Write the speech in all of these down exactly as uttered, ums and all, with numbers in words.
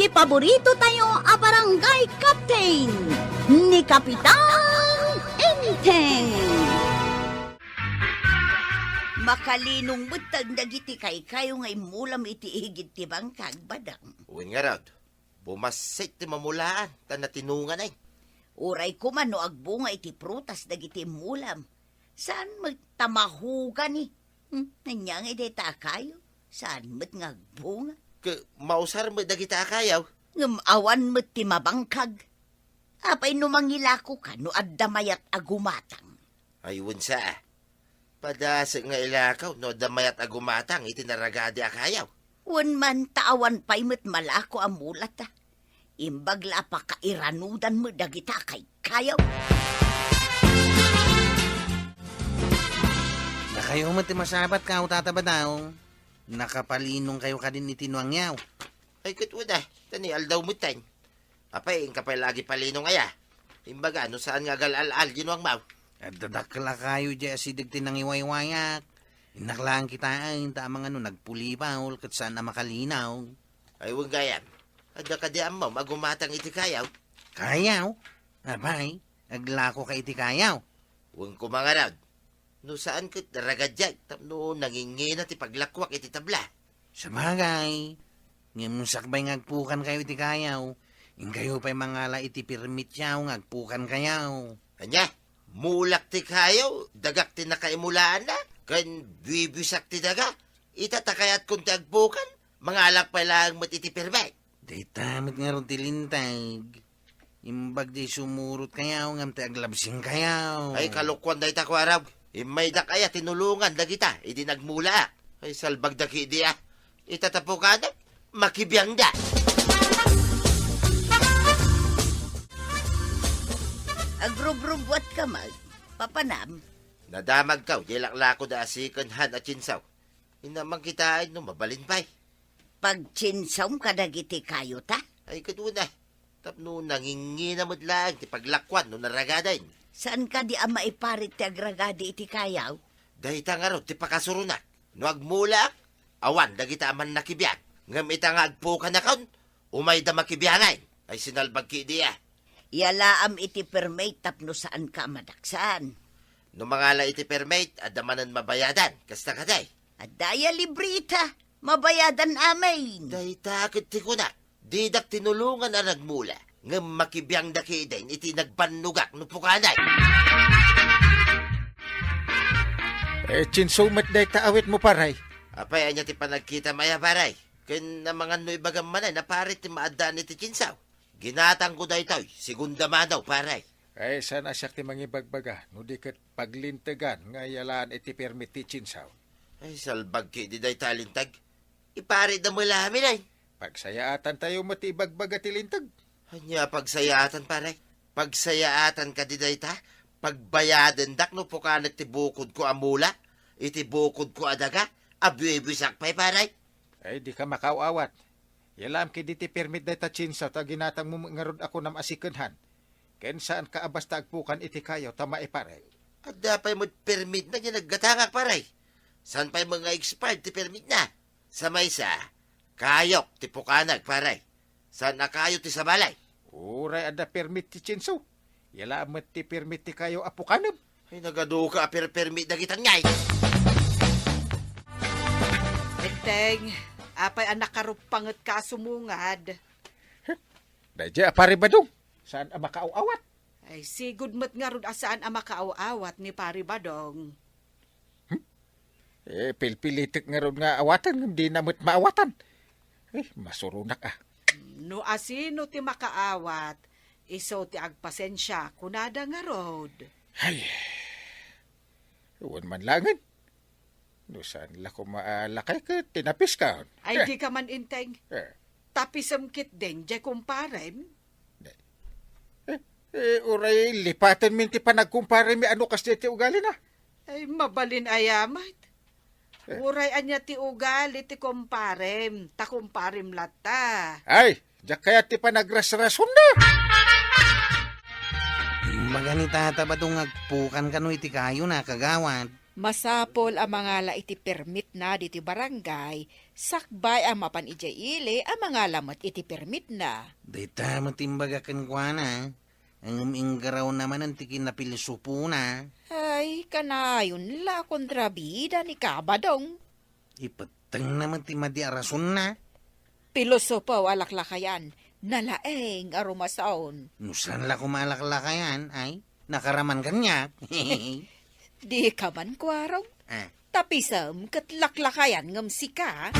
Paborito tayo a barangay captain, ni Kapitan Enteng. Makalinong met dagiti kaykayo nga immulam iti igid ti bangkag, Badong. Wen ngarud, bumassit ti mamulaan, ta natinongan ay. Uray koma no agbunga iti prutas dagiti immulam, saan met ta mahugani. Hmm, ania ngay dayta a kayo? Saan met nga agbunga? Ket mausar met dagita a kayo. Ngem awan met ti mabangkag. Apay no mangilakoka no adda mayat a gumatang? Ay, wen sa. Padasek nga ilakaw no adda mayat a gumatang iti naragadi a kayo. Wen man ta awan pay met malako a mulata. Imbag la a pakairanudan met dagita a kaykayo. Dakayo met ti masabat, Tata Badong. Nakapalinong kayo kadin iti nuangyaw. Ay, ket wen a, ta ni aldaw metten. Apay, inka pay la agipalinong aya? Imbaga, no saan nga agal-al-al, ginuang maw? Adda dakkel a kayo diay asideg ti nangiwaywayak. Innak laeng kitaen, ta amangan no nagpulibol, ket saan a makalinaw. Ay, wen gayam. Adda kadi ammom a gumatang iti kayo? Kayo? Apay, aglakoka iti kayo? Wen koma ngarud. No saan ket ragadiak tapno nangingina ti paglakuak iti tabla. Sabagay, ngem sakbay nga agpukan kayo iti kayo, inkayo pay mangala iti permit yaw nga agpukan kayo. Ania? Mulak ti kayo, dagak ti nakaimulaanna, ken buibuisak ti daga. Ita ta kayatkon ti agpukan, mangalak pay laeng met iti permit. Dayta met ngarud ti linteg. Imbag di sumurot kayo, ngem ti aglabsing kayo. Ay, kalokuan dayta, kuarag. Immaydak aya tinulongan dagita, idi nagmulaak. Ay, salbag dagidi, ah. Ita ta pukanak, makibiangda. Agrubrubuat ka, Mag. Papanam? Nadamag kaw, di laklako da a second hand a chainsaw. Inna man kitaen no mabalin pay. Pagchainsaom kadagiti kayota? Ay, ket wen a, tapno nangingina met laeng ti paglakuan no naragaden. Saan kadi a maiparit ti agragadi iti kayo? Dayta ngarud ti pakasuronak. No agmulaak, awan dagita a mannakibiang. Ngem ita nga agpukanakon, umayda makibiangen. Ay, sinalbag kidi, ah. Yalaam iti permit tapno saanka a madaksan. No mangala iti permit, adda manen mabayadan. Kasta kadi? Adda aya libreta. Mabayadan amin. Dayta ket ti kunak, didak tinulongan a nagmula, ngem makibiangda kiden iti nagbannogak no pukanak. Eh, chainsaw met dayta awitmo, paray. Apay, ania ti panagkitam aya, paray? Ken amangan no ibagam manen a parit ti maaddaan iti chainsaw. Ginatangko daytoy, segunda mano, paray. Ay, saan a siak ti mangibagbaga, no di ket paglintegan nga yalaan iti permit ti chainsaw. Ay, salbag kidi dayta a linteg. Iparitda met laeng amin, ay. Pagsayaatantayo met ti ibagbaga ti linteg. Ania pagsayaatan, paray? Pagsayaatan kadi dayta? Pagbayadendak no pukanek ti bukodko a mula? Iti bukodko a daga? Abuibuisak pay, paray? Ay, dika makaaw-awat. Yalaam kadi ti permit dayta chainsaw ta ginatangmo met ngarud a kunam a second hand. Ken saanka a basta agpukan iti kayo ta maiparit. Adda pay met permitna diay naggatangak, paray. Saan pay met nga expired ti permitna? Sa maysa, kayok ti pukanek, paray. Saan a kayo ti sabali? Uray adda permit ti chainsaw. Yalaam met ti permit ti kayo a pukanem. Ay, nagaduka a per-permit dagitan ngay. Enteng, apay a nakarupangetka a sumungad? Daydiay a Pari Badong, saan a makaaw-awat? Ay, sigud met ngarud a saan a makaaw-awat ni Pari Badong. Hmm? Eh, pilpilitek ngarud nga awaten, ngem dina met maawatan. Eh, masuronak, ah. No asino ti makaawat, isu ti agpasensia, kunada ngarud. Ay, wen man laengen. No saan la koma a lakay ket tinapiskon. Ay, eh, dika man, Enteng. Eh. Tapisem ketdin diay kumparem. Eh, eh, uray lipatenmin ti panagkumparemi a no kasdiay ti ugalina. Ay, mabalin aya met. Eh. Uray ania ti ugali ti kumparem, ta kumparem latta. Ay, diak kayat ti panagrasrasonna. Imbag ni Tata Badong nga agpukan kano iti kayona, kagawad. Masapul a mangala iti permitna ditoy barangay, sakbay a mapan idiay ili a mangala met iti permitna. Dayta met imbagak kenkuana, ngem inggarawna manen ti kinapilsupona. Ay, kanayon la a kontrabida ni Kabadong. Ipettengna met ti madi a rasonna. Pilosopo a laklakayan, nalaeng a rumason. No saan la koma a laklakayan, ay, nakaraman kaniak. Dika man kuarog. Ah. Tapisem ket laklakayan ngem sika.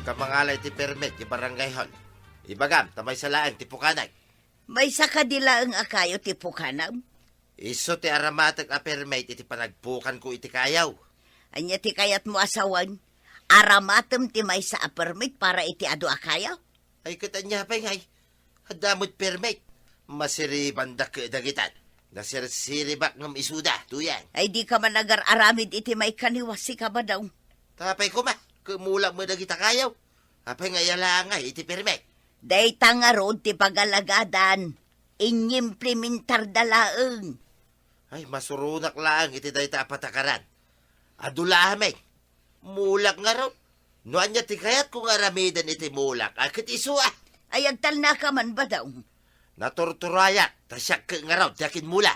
Kamangala iti permit ti barangay hall. Ibagam, ta maysa laeng ti pukanak. Maysa kadi laeng a kayo ti pukanam? Isu ti aramatek a permit iti panagpukanko iti kayo. Ania ti kayatmo a sawen? Aramatem ti maysa a permit para iti adu a kayo? Ay, ket ania pay ngay? Adda met permit. Masiribanda ket dagitan. Nasirsiribak ngem isuda, Tuyang. Ay, dika man agar-aramid iti maikaniwas, sika, Badong. Tapay koma, ket mulak met dagita kayo. Apay nga iyalangay iti permit? Dayta ngarud ti pagalagadan, inyimplementarda laeng. Ay, masuronak laeng iti dayta a patakaran. Adu la amin. Mulak ngarud. No ania ti kayatko nga aramiden iti mulak, a ket isu a. Ay, agtalnaka man, Badong. Naturturayak, ta siak ket ngarud ti akinmula.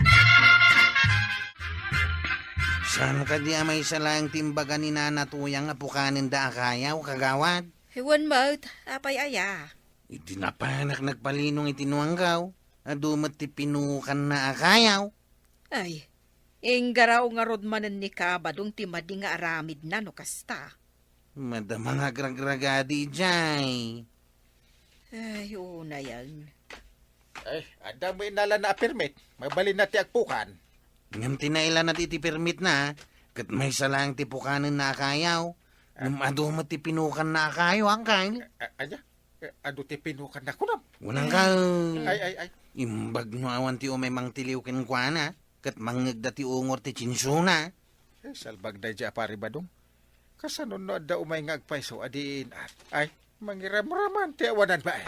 Saan kadi a maysa laeng ti imbaga ni Nana Tuyang a pukanenda a kayaw, kagawad? Wen met, apay aya? Idi napanak nagpalinong iti nuanggaw, adu met ti pinukanna a kayaw. Ay, inggaraw ngarud manen ni Kabadong ti madi nga aramidna no kasta. Madama nga agragragadi idiay. Ay, unayan. Ay, adda mo inalana a permit. Mabalinna ti agpukan. Ngem ti nailanad iti permitna, ket maysa laeng ti pukanenna a kayaw. Ah. Ngem adu met ti pinukanna a kayaw, angkay. A-, anya? Eh, adu ti pinukanna kunam? Unang ka. Ay, ay, ay. Imbag no awan ti umay mangtiliw kenkuana, ket mangngegda ti ungor ti tsinsuna. Eh, salbag daydiay a Pari Badong. Kasano no adda umay nga agpayso a diin at? Ay, mangiramraman ti awanan ba, eh?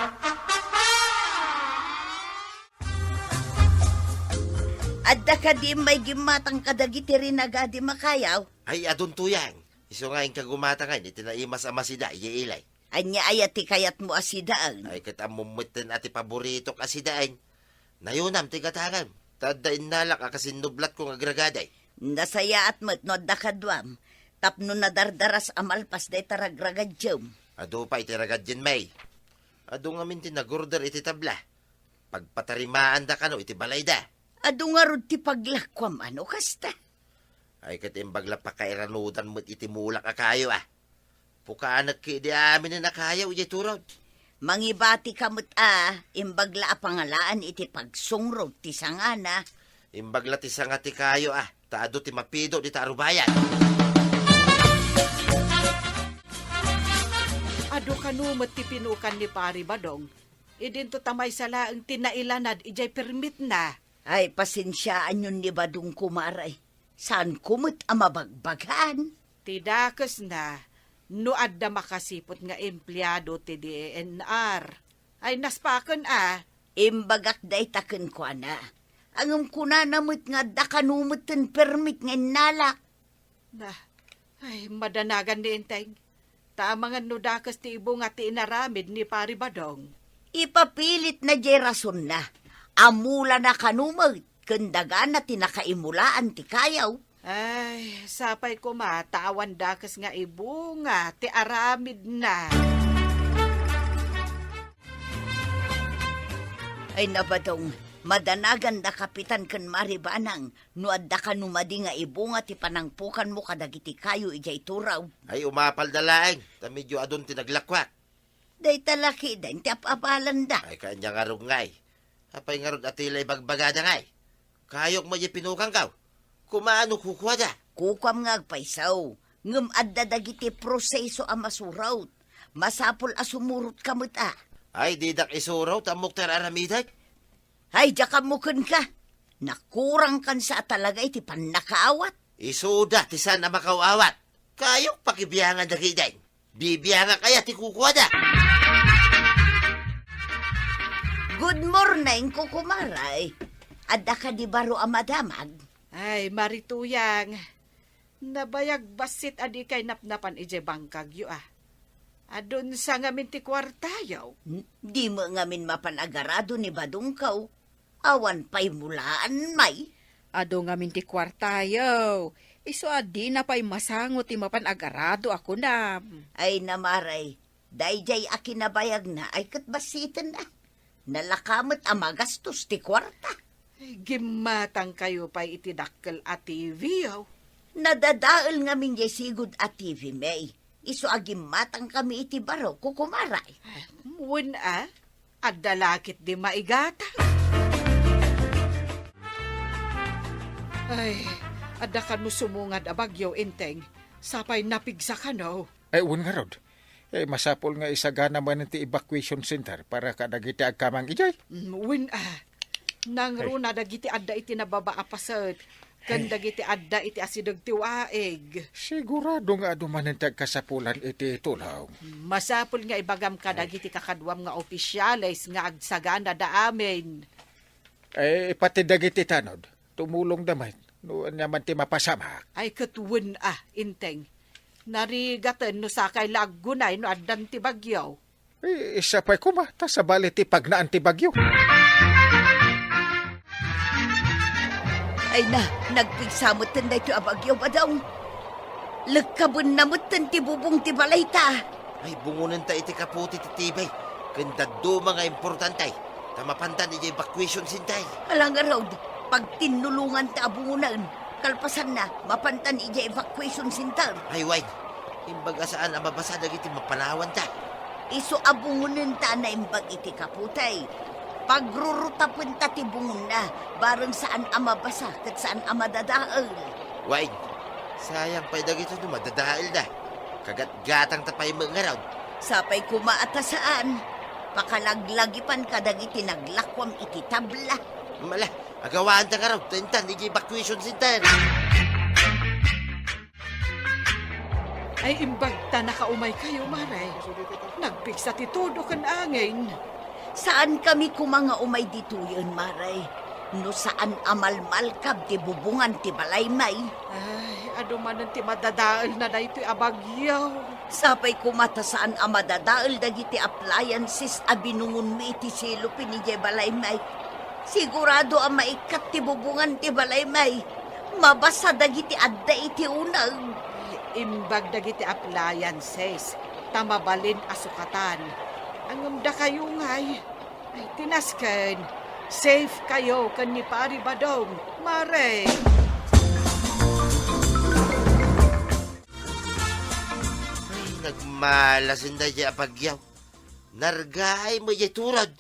Adda kadi may gimmatang kadagiti rinagadi makayaw? Ay, adun Tuyang. Isu nga inka gumatangan iti naimas a masida, iya ilay. Ania aya ti kayatmo a sidaen? Ay, ket ammom metten a ti paboritok a sidaen. Nayunam ti gatangem, ta adda innalak a kasinnublatko nga agragaday. Nasayaat met no adda kaduam, tapno nadardaras a malpas dayta ragragadiem. Adu pay ti ragadien, May. Adu ngamin ti nagorder iti tabla. Pagpatarimaanda kano iti balayda. Adu ngarud ti paglakuam a no kasta? Ay, ket imbag la pakairanudan met iti mulak a kayo, a. Pukanek idi aminen a kayo idiay turod. Mangibatika met a, imbag la a pangalaan iti pagsungrog ti sangana. Imbag la ti sanga ti kayo, a, ta adu ti mapido dita a rubayan. Adu kano met ti pinukan ni Pari Badong. Idinto ta maysa laeng ti nailanad idiay permitna. Ay, pasensiaanyon ni Badong, kumare. Saanko met a mabagbagan. Ti dakesna, no adda makasiput nga empleado ti D E N R, ay naspaken a. Imbagak dayta kenkuana. Ngem kunana met nga adda kano metten permit nga innalak. Na, ay, madanagan ni Enteng. Ta amangan no dakes ti ibunga ti inaramid ni Pari Badong. Ipapilitna diay rasonna. Amulana kano met ken dagana ti nakaimulaan ti kayaw. Ay, sapay koma ta awan dakes nga ibunga ti aramidna. Ay, na, Badong, madanagan da Kapitan ken Mari Banang no adda kano madi nga ibunga ti panangpukanmo kadagiti kayo idiay turaw. Ay, umapalda laeng, ta medio adun ti naglakuak. Dayta la ketdin ti ap-apalanda. Ay, kanya ngarud ngay. Apay ngarud a ti la ibagbagada ngay? Kayok met diay pinukanko. Koma no kukuada? Kukuam nga agpayso, ngem adda dagiti proseso a masurot. Masapul a sumurotka met a. Ay, didak isurot, ammok ti ar-aramidek. Ay, diak ammo kenka. Nakurangkansa a talaga iti pannakaawat. Isuda ti saan a makaw-awat. Kayok pakibiangan dagiden. Bibiangak aya ti kukuada? Good morning, kukumaray. Adda kadi baro a madamag? Ay, Mari Tuyang, nabayag bassit a dikay napnapan idiay bangkagyo, a. Adunsa ngamin ti kuartayo? N-, di met ngamin mapan agarado ni Badongko. Awan pay mulaan, may. Adu ngamin ti kuartayo. Isu a dina pay masango ti mapan agarado a kunam. Ay, Mari, daydiay a kinabayagna ay ket bassiten, a. Nalaka met a magastos ti kuarta. Ay, gimmatangkayo pay iti dakkel a T V, aw. Nadadael ngamin diay sigud a T V, may. Isu a gimmatangkami iti baro, kukumare. Wen a, adda la ketdi maigatang. Ay, adda kano sumungad a bagyo, Enteng. Sapay napigsa kano. Ay, wen ngarud. Eh, masapul nga isagana manen ti evacuation center para kadagiti agkamang idiay. Mm, wen a. Nangruna dagiti adda iti nababa a paset, ken dagiti adda iti asideg ti waig. Sigurado nga adu manen ti agkasapulan iti tulong. Masapul nga ibagam kadagiti kakaduam nga opisyales nga agsaganada amin. Eh, pati dagiti tanod, tumulongda met, no ania man ti mapasamak. Ay, ket wen a, Enteng. Narigaten no sakay la aggunay no addan ti bagyo. Eh, sapay koma, ta sabali ti pagnaan ti bagyo. Ay na, nagpigsa metten daytoy a bagyo, Badong. Lekkabenna metten ti bubong ti balayta. Ay, bungonenta iti kaputi ti tibay, ken dadduma nga importante, ta mapantan idiay evacuation center. Ala ngarud, pagtinnulonganta a bungonen. Kalpasanna, mapantan idiay evacuation center. Ay, wen, imbag a saan a mabasa dagiti mapanawanta. Isu a bungonenta a naimbag iti kaputi. Pagrurutapenta ti bungonna, bareng saan a mabasa ket saan a madadael. Wen, sayang pay dagitoy no madadaelda. Kagatgatangta pay met ngarud. Sapay koma a ta saan. Pakalaglagipan kadagiti naglakuam iti tabla. Ala, agawanta ngarud, ta intan idiay evacuation center. Ay, imbag ta nakaumaykayo, Mari. Nagpigsa ti tudo ken angin. Saankami koma nga umay ditoyen, Mari. No saan a malmalkab ti bubongan ti balaymi. Ay, adu manen ti madadaelna daytoy a bagyo. Sapay koma ta saan a madadael dagiti appliances a binungonmi iti selopin idiay balaymi. Sigurado a maikkat ti bubongan ti balaymi. Mabasa dagiti adda iti uneg. Imbag dagiti appliances, ta mabalin a sukatan. Ngem dakayo ngay, ay, ti nasken, safe kayo ken ni Pari Badong, Mari. Ay, nagmalasin daydiay a bagyo. Nargaay met diay turod.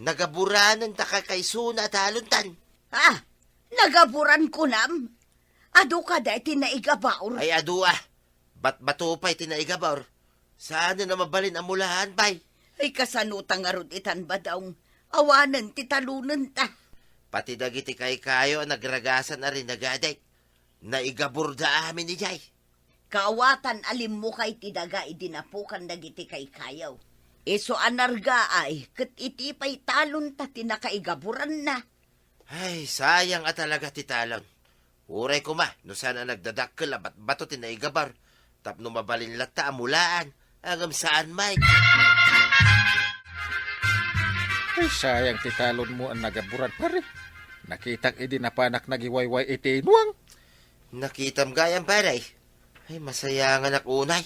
Nagaburanenta kakaysona a talontan. Ah, nagaburan kunam? Adu kadi ti naigabur? Ay, adu a. Batbato pay ti naigabur. Saanen a mabalin a mulaan pay. Ay, kasano ta ngarud itan, Badong? Awanen ti talonenta. Pati dagiti kaykayo a nagragasan a rinagadik, naigaburda amin idiay. Kaawatan a limmukay ti daga idi napukan dagiti kaykayo. Isu a nargaay ket iti pay talonta ti nakaigaburanna. Ay, sayang a talaga ti talon. Uray koma no saan a nagdadakkel a batbato ti naigabur tapno mabalin latta a mulaan, ngem saan met. Ay, sayang ti talonmo a nagaburan, pare. Nakitak idi napanak nagiwayway iti inuang. Nakitam gayam, pare. Ay, masayanganak unay.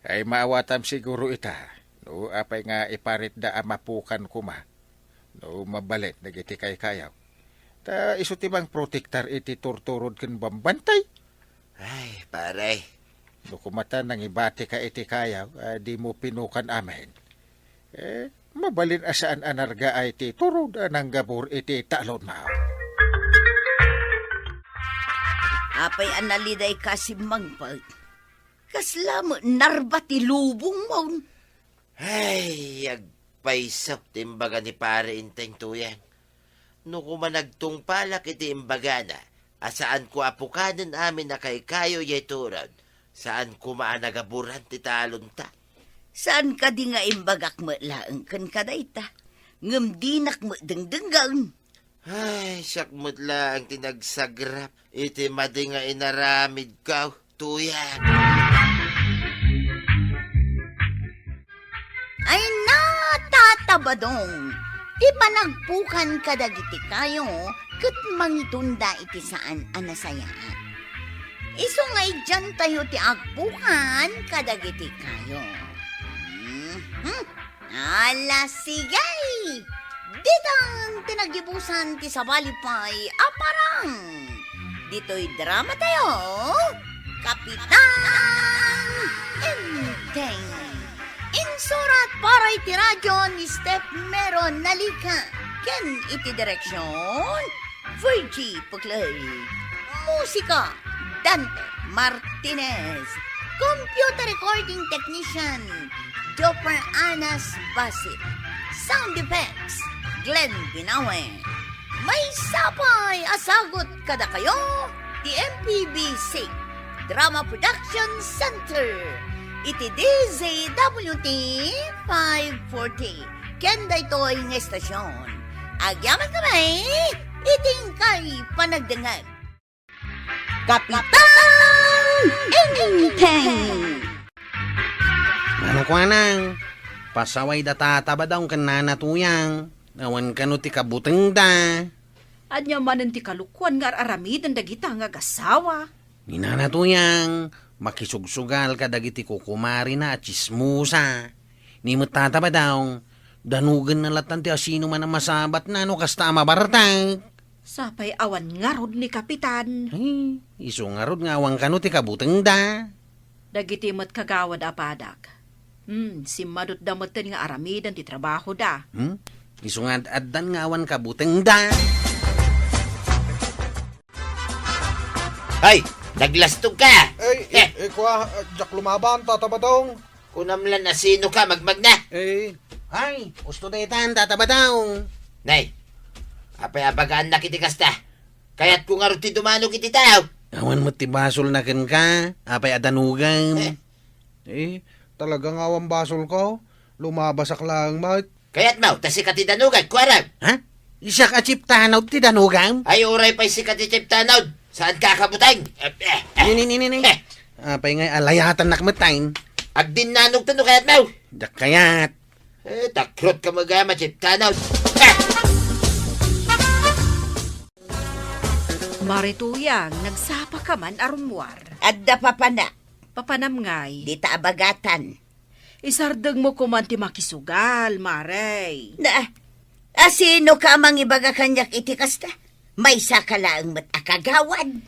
Ay, maawatam siguro ita. No, apay nga iparitda a mapukan koma. No, mabalin dagiti kaykayaw. Ta isu ti mangprotektar iti turturod ken bambantay. Ay, pare. No koma ta nangibatika iti kayaw, a dimo pinukan amin. Eh, mabalin a saan a nargaay ti turod a nanggabur iti talonmo. Apay a nalidayka, simmangpet? Kasla met narba ti lubongmon. Ay, agpayso ti imbaga ni Pare Enteng Tuyang. No koma nagtungpalak iti imbagana a saanko a pukanen amin a kaykayo diay turod, saan koma a nagaburan ti talonta. Saan kadi nga imbagak met laeng kenka dayta, ngem dinak met dengdenggen. Ay, siak met laeng ti nagsagrap iti madi nga inaramidko, Tuyang. Ay na, Tata Badong, ti panagpukan kadagiti kayo ket mangitunda iti saan a nasayaat. Isu nga idiantayo ti agpukan kadagiti kayo. Mhm. Ala, sige! Ditan ti nagibusan ti sabali pay a parang. Ditoy drama tayo, Kapitan Enteng. Insurat para iti radyo ni Steph Meron Nalica. Ken iti direksyon, Virgie Puclay. Musika, Dante Martinez. Computer recording technician, Jopper Anas Basit. Sound effects, Glenn Binawe. Maysa pay a sagut kadakayo ti M P B C Drama Production Center iti D Z W T five forty. Ken daytoy nga estasyon, agyamankami iti inkay panagdengngeg. Kapitan Enteng! Nana Kuanang, pasawayda Tata Badong ken Nana Tuyang. Awan kano ti kabutengda. Ania manen ti kalokuan nga ar-aramiden dagita nga agasawa? Ni Nana Tuyang, makisugsugal kadagiti kukumarina a tsismosa. Ni met Tata Badong, danugenna latan ti asino man a masabatna no kasta a mabartek. Sapay awan ngarud ni Kapitan. Ay, isu ngarud nga awan kano ti kabutengda. Dagiti met kagawad a padak. Hmm, simmadutda metten nga aramiden ti trabahoda. Hmm? Isu nga ad-addan nga awan kabutengda. Ay, naglastog ka! Ay, Eh. i-, ikua, ah, diak lumaban, Tata Badong. Kunam lan a sino ka, magmagna? Eh. Ay, usto daytan, Tata Badong. Nay, apay a bagaannak iti kasta? Kayatko ngarud ti dumanog iti tao. Awan met ti basolna kenka, apay a danogam. Eh. Eh, talaga nga awan basolko. Lumabasak laeng met. Kayatmo, ta sika ti danogak, kuarem. Ha? Siak a Chief Tanod ti danogam? Ay, uray pay sika ti Chief Tanod. Saanka a kabuteng? Eh, eh, eh. Ni, ni, ni, ni, ni. Eh. Apay ngay alayatannak met tayn? Agdinnanogto no kayatmo. Diak kayat. Eh, takrotka met gayam a Chief Tanod. Eh. Mare Tuyang, nagsapa ka man a rummuar? Adda papana. Papanam ngay? Dita a bagatan. Isardengmo koman ti makisugal, Mare. Na, asino ka a mangibaga kaniak iti kasta? Maysa ka laeng met a kagawad.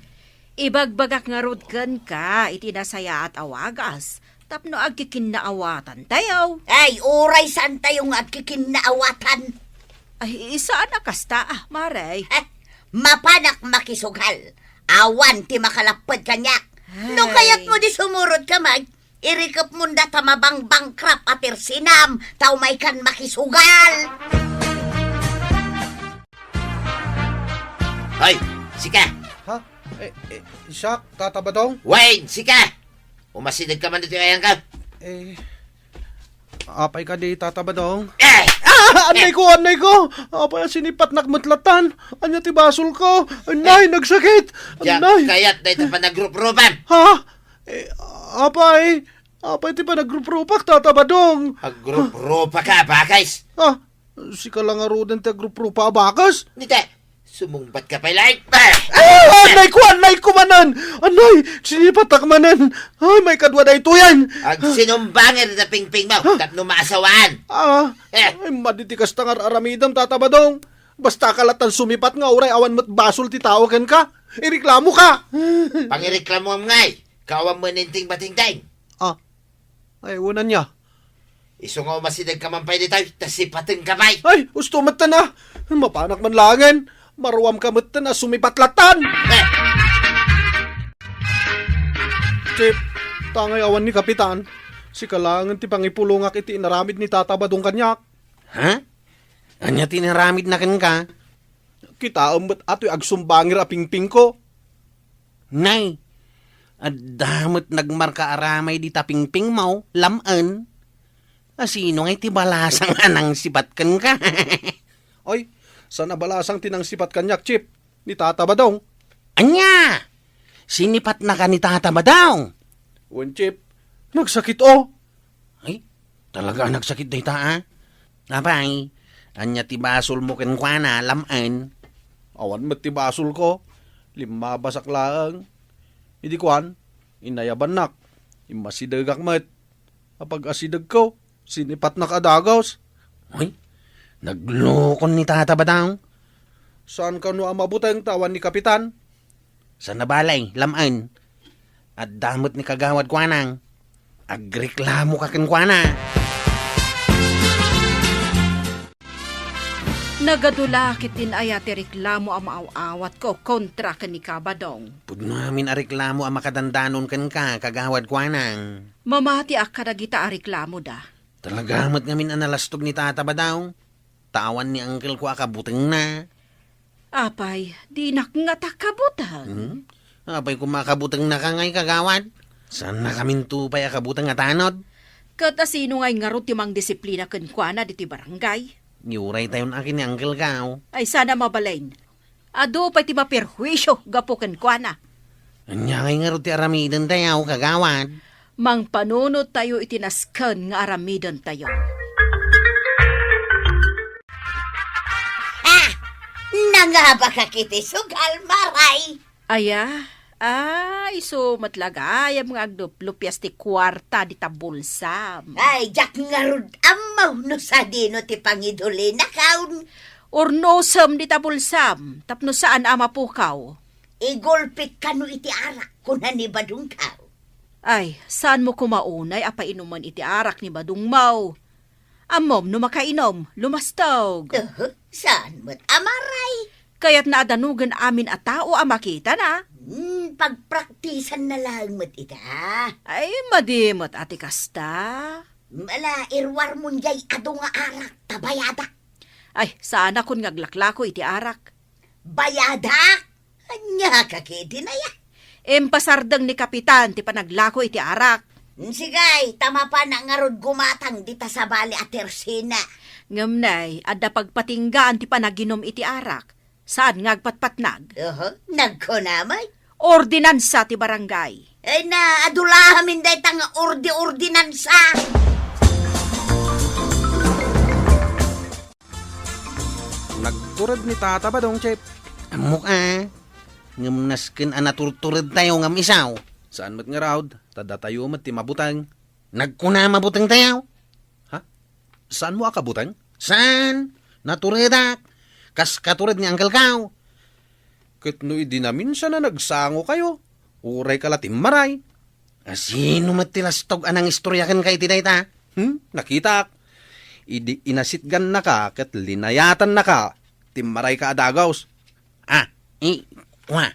Ibagbagak ngarud kenka iti nasayaat a wagas tapno agkikinnaawatantayo. Ay, uray saantayo nga agkikinnaawatan. Ay, saan a kasta, ah, Mare. Eh, mapanak makisugal. Awan ti makalapped kaniak. No Ay. Kayatmo di sumurot ka, Mike, irikepmon data mabangbangkrap a persinam, ta umaykan makisugal. Hoy, sika! Ha? Eh, eh, siak, Tata Badong? Wayne, sika! Umasideg ka man ditoy ayangko. Eh, apay kadi, Tata Badong? Eh! Ah, annay ko, annay ko! Apay a sinipatnak met latan? Ania ti basolko? Annay, Eh, nagsakit! Diak Annay! Kayat dayta panagruprupan. Ha? Eh, apay? Apay ti panagruprupak, Tata Badong? Agruprupa ka, bakes? Ah, sika la ngaruden ti agruprupa a bakes? Dita, sumungbat ka pay laeng. Ah, annay ko, annay ko manen! Annay, sinipatak manen! Ay, maikadua daytoyen! Agsinumbangir da pingpingmo, tapno maasawaan. Ah, Eh. Ay, madi ti kasta nga ar-aramidem, Tata Badong. Basta ka latan sumipat nga uray awan met basol ti tao kenka, ireklamoka. Pangireklamoam ngay, kaawam met ni Enteng Batengteng. Ah, ay, wen ania? Isu nga umasideg ka man pay ditoy, ta sipateng ka pay. Ay, usto metten a. Mapanak man laengen. Maruam ka metten a sumipat latan. Eh. Chief, tangay awan ni Kapitan. Sika laengen ti pangipulongak iti inaramid ni Tata Badong kaniak. Ha? Ania ti inaramidna kenka? Kitaem met a toy agsumbangir a pingpingko. Nay, adda met nagmarka aramay dita pingpingmo, lam-en. Asino ngay ti balasang a nangsipat kenka? Ay, Saan a balasang ti nangsipat kaniak, Chief, ni Tata Badong. Ania? Sinipatnaka ni Tata Badong? Wen, Chief. Nagsakit, o. Ay, talaga a nagsakit dayta, a? Apay, ania ti basolmo kenkuana, lam-en? Awan met ti basolko. Limmabasak laeng. Idi kuan, inayabannak. Immasidegak met. Apag-asidegko, sinipatnak a dagus. Uy, naglukon ni Tata Badong. Saan kano a mabuteng ta awan ni Kapitan? Saan a bale, lam-en. Adda met ni Kagawad kuanang. Agreklamoka kenkuana. Nagadu la ketdin aya ti reklamo a maaw-awatko kontra ken ni Kabadong. Pudno amin a reklamo a makadandanon kenka, Kagawad kuanang. Mamatiak kadagita a reklamoda. Talaga met ngamin a nalastog ni Tata Badong. Ta awan ni angkelko a kabutengna. Apay, dinak ngata kabuteng? Hmm? Apay koma a kabutengnaka ngay, Kagawad? Saannakaminto pay a kabuteng a tanod? Ket asino ngay ngarud ti mangdisiplina kenkuana ditoy barangay? Ni uraytayon a ken ni angkelko. Ay, saan a mabalin. Adu pay ti maperhuisio gapu kenkuana. Ania ngay ngarud ti aramidentayo, Kagawad? Mangpanunot tayo iti nasken nga aramidentayo. Ah! Nangabakak iti sugal, Maray! Aya? Ah, isu met la gayam nga agluplupias ti kuarta dita bulsam. Ay, diak ngarud ammo no sadino ti pangidulinakon. Urnosem dita bulsam, tapno saan a mapukaw. Igulpik kano iti arak, kuna ni Badongko. Ay, saanmo koma unay a painumen iti arak ni Badongmo? Ammom no makainom, lumastog. Uhu, saan met a Maray? Kayatna a danogen amin a tao a makitana. Hmm, pagpraktisanna laeng met ita. Ay, madi met a ti kasta. Ala, iruarmon jay adu nga arak, ta bayadak. Ay, saanakon nga aglaklako iti arak. Bayadak? Ania ka ketdin aya? Impasardeng ni Kapitan ti panaglako iti arak. Sige, ta mapanak ngarud gumatang dita sabali a tersina. Ngem nay, adda pagpatinggaan ti panaginum iti arak. Saan nga agpatpatnag? Oho, nagkunam ay. Ordinansa ti barangay. Ay na, adu la amin dayta nga ordi-ordinansa. Nagtured ni Tata Badong, Chief. Ammok a. Ngem nasken a naturturedtayo ngem isu. Saan met ngarud, ta datayo met ti mabuteng. Nagkuna mabutengtayo. Ha? Saanmo a kabuteng? Saan? Naturedak. Kas katured ni Uncle Kao. Ket no idi naminsan a nagsangokayo, urayka la timmaray. Asino met ti lastog a nangistorya kenka iti dayta? Hmm? Nakitak. Idi inasitgannaka ket linayatannaka, timmarayka a dagus. Ah, i, kua.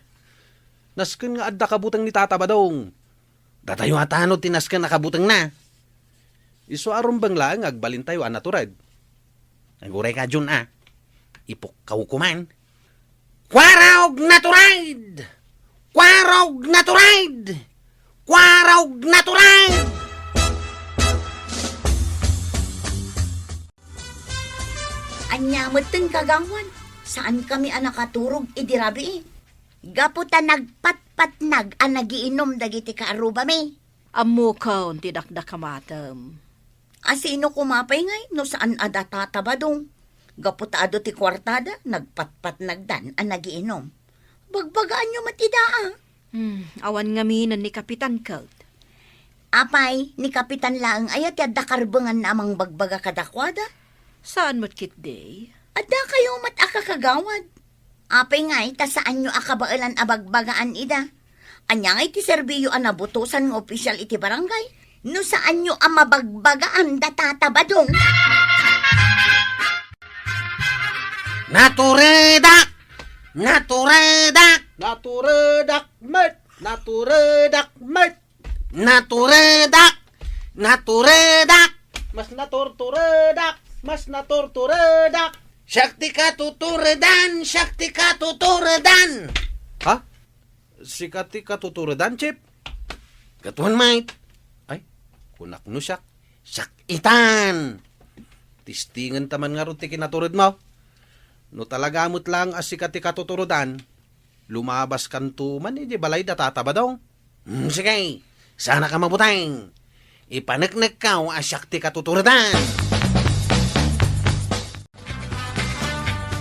Nasken nga adda kabuteng ni Tata Badong. Datayo a tanod ti nasken a kabutengna. Isu a rumbeng laeng nga agbalintayo a natured. Aguray ka, Jun, a. Ipukkaw ko man. Kuarog natured! Kuarog natured! Kuarog natured! Ania metten, Kagawad? Saankami a nakaturog idi rabii. Gapu ta nagpatpatnag a nagiinum dagiti kaarrubami. Ammokon ti dakdakamatem. Asino koma pay ngay no saan a data ta Badong? Gapu ta adu ti kuartada, nagpatpatnagdan a nagiinum. Bagbagaanyo met ida, a? Hmm, awan ngamin ni Kapitan ket. Apay, ni Kapitan laeng aya ti adda karbenganna a mangbagbaga kadakuada? Saan met ketdi? Addakayo met a kakagawad. Apay ngay ta saanyo a kabaelan a bagbagaan ida? Ania ngay ti serbiyo a nabutosan nga opisyal iti barangay no saanyo a mabagbagaan da Tata Badong? Naturedak! Naturedak! Naturedak met! Naturedak met! Naturedak! Naturedak! Mas naturturedak! Mas naturturedak! Siak ti katuturedan! Siak ti katuturedan! Ha? Sika ti katuturedan, Chief? Katuan, mate. Ay, kunak no siak. Siak itan! Tistingen ta man ngarud ti kinaturedmo. No talaga met laeng a sika ti katuturedan, lumabaskanto man idiay balay da Tata Badong. Hmm, sige, saanka mabuteng. Ipaneknekkaw a siak ti katuturedan.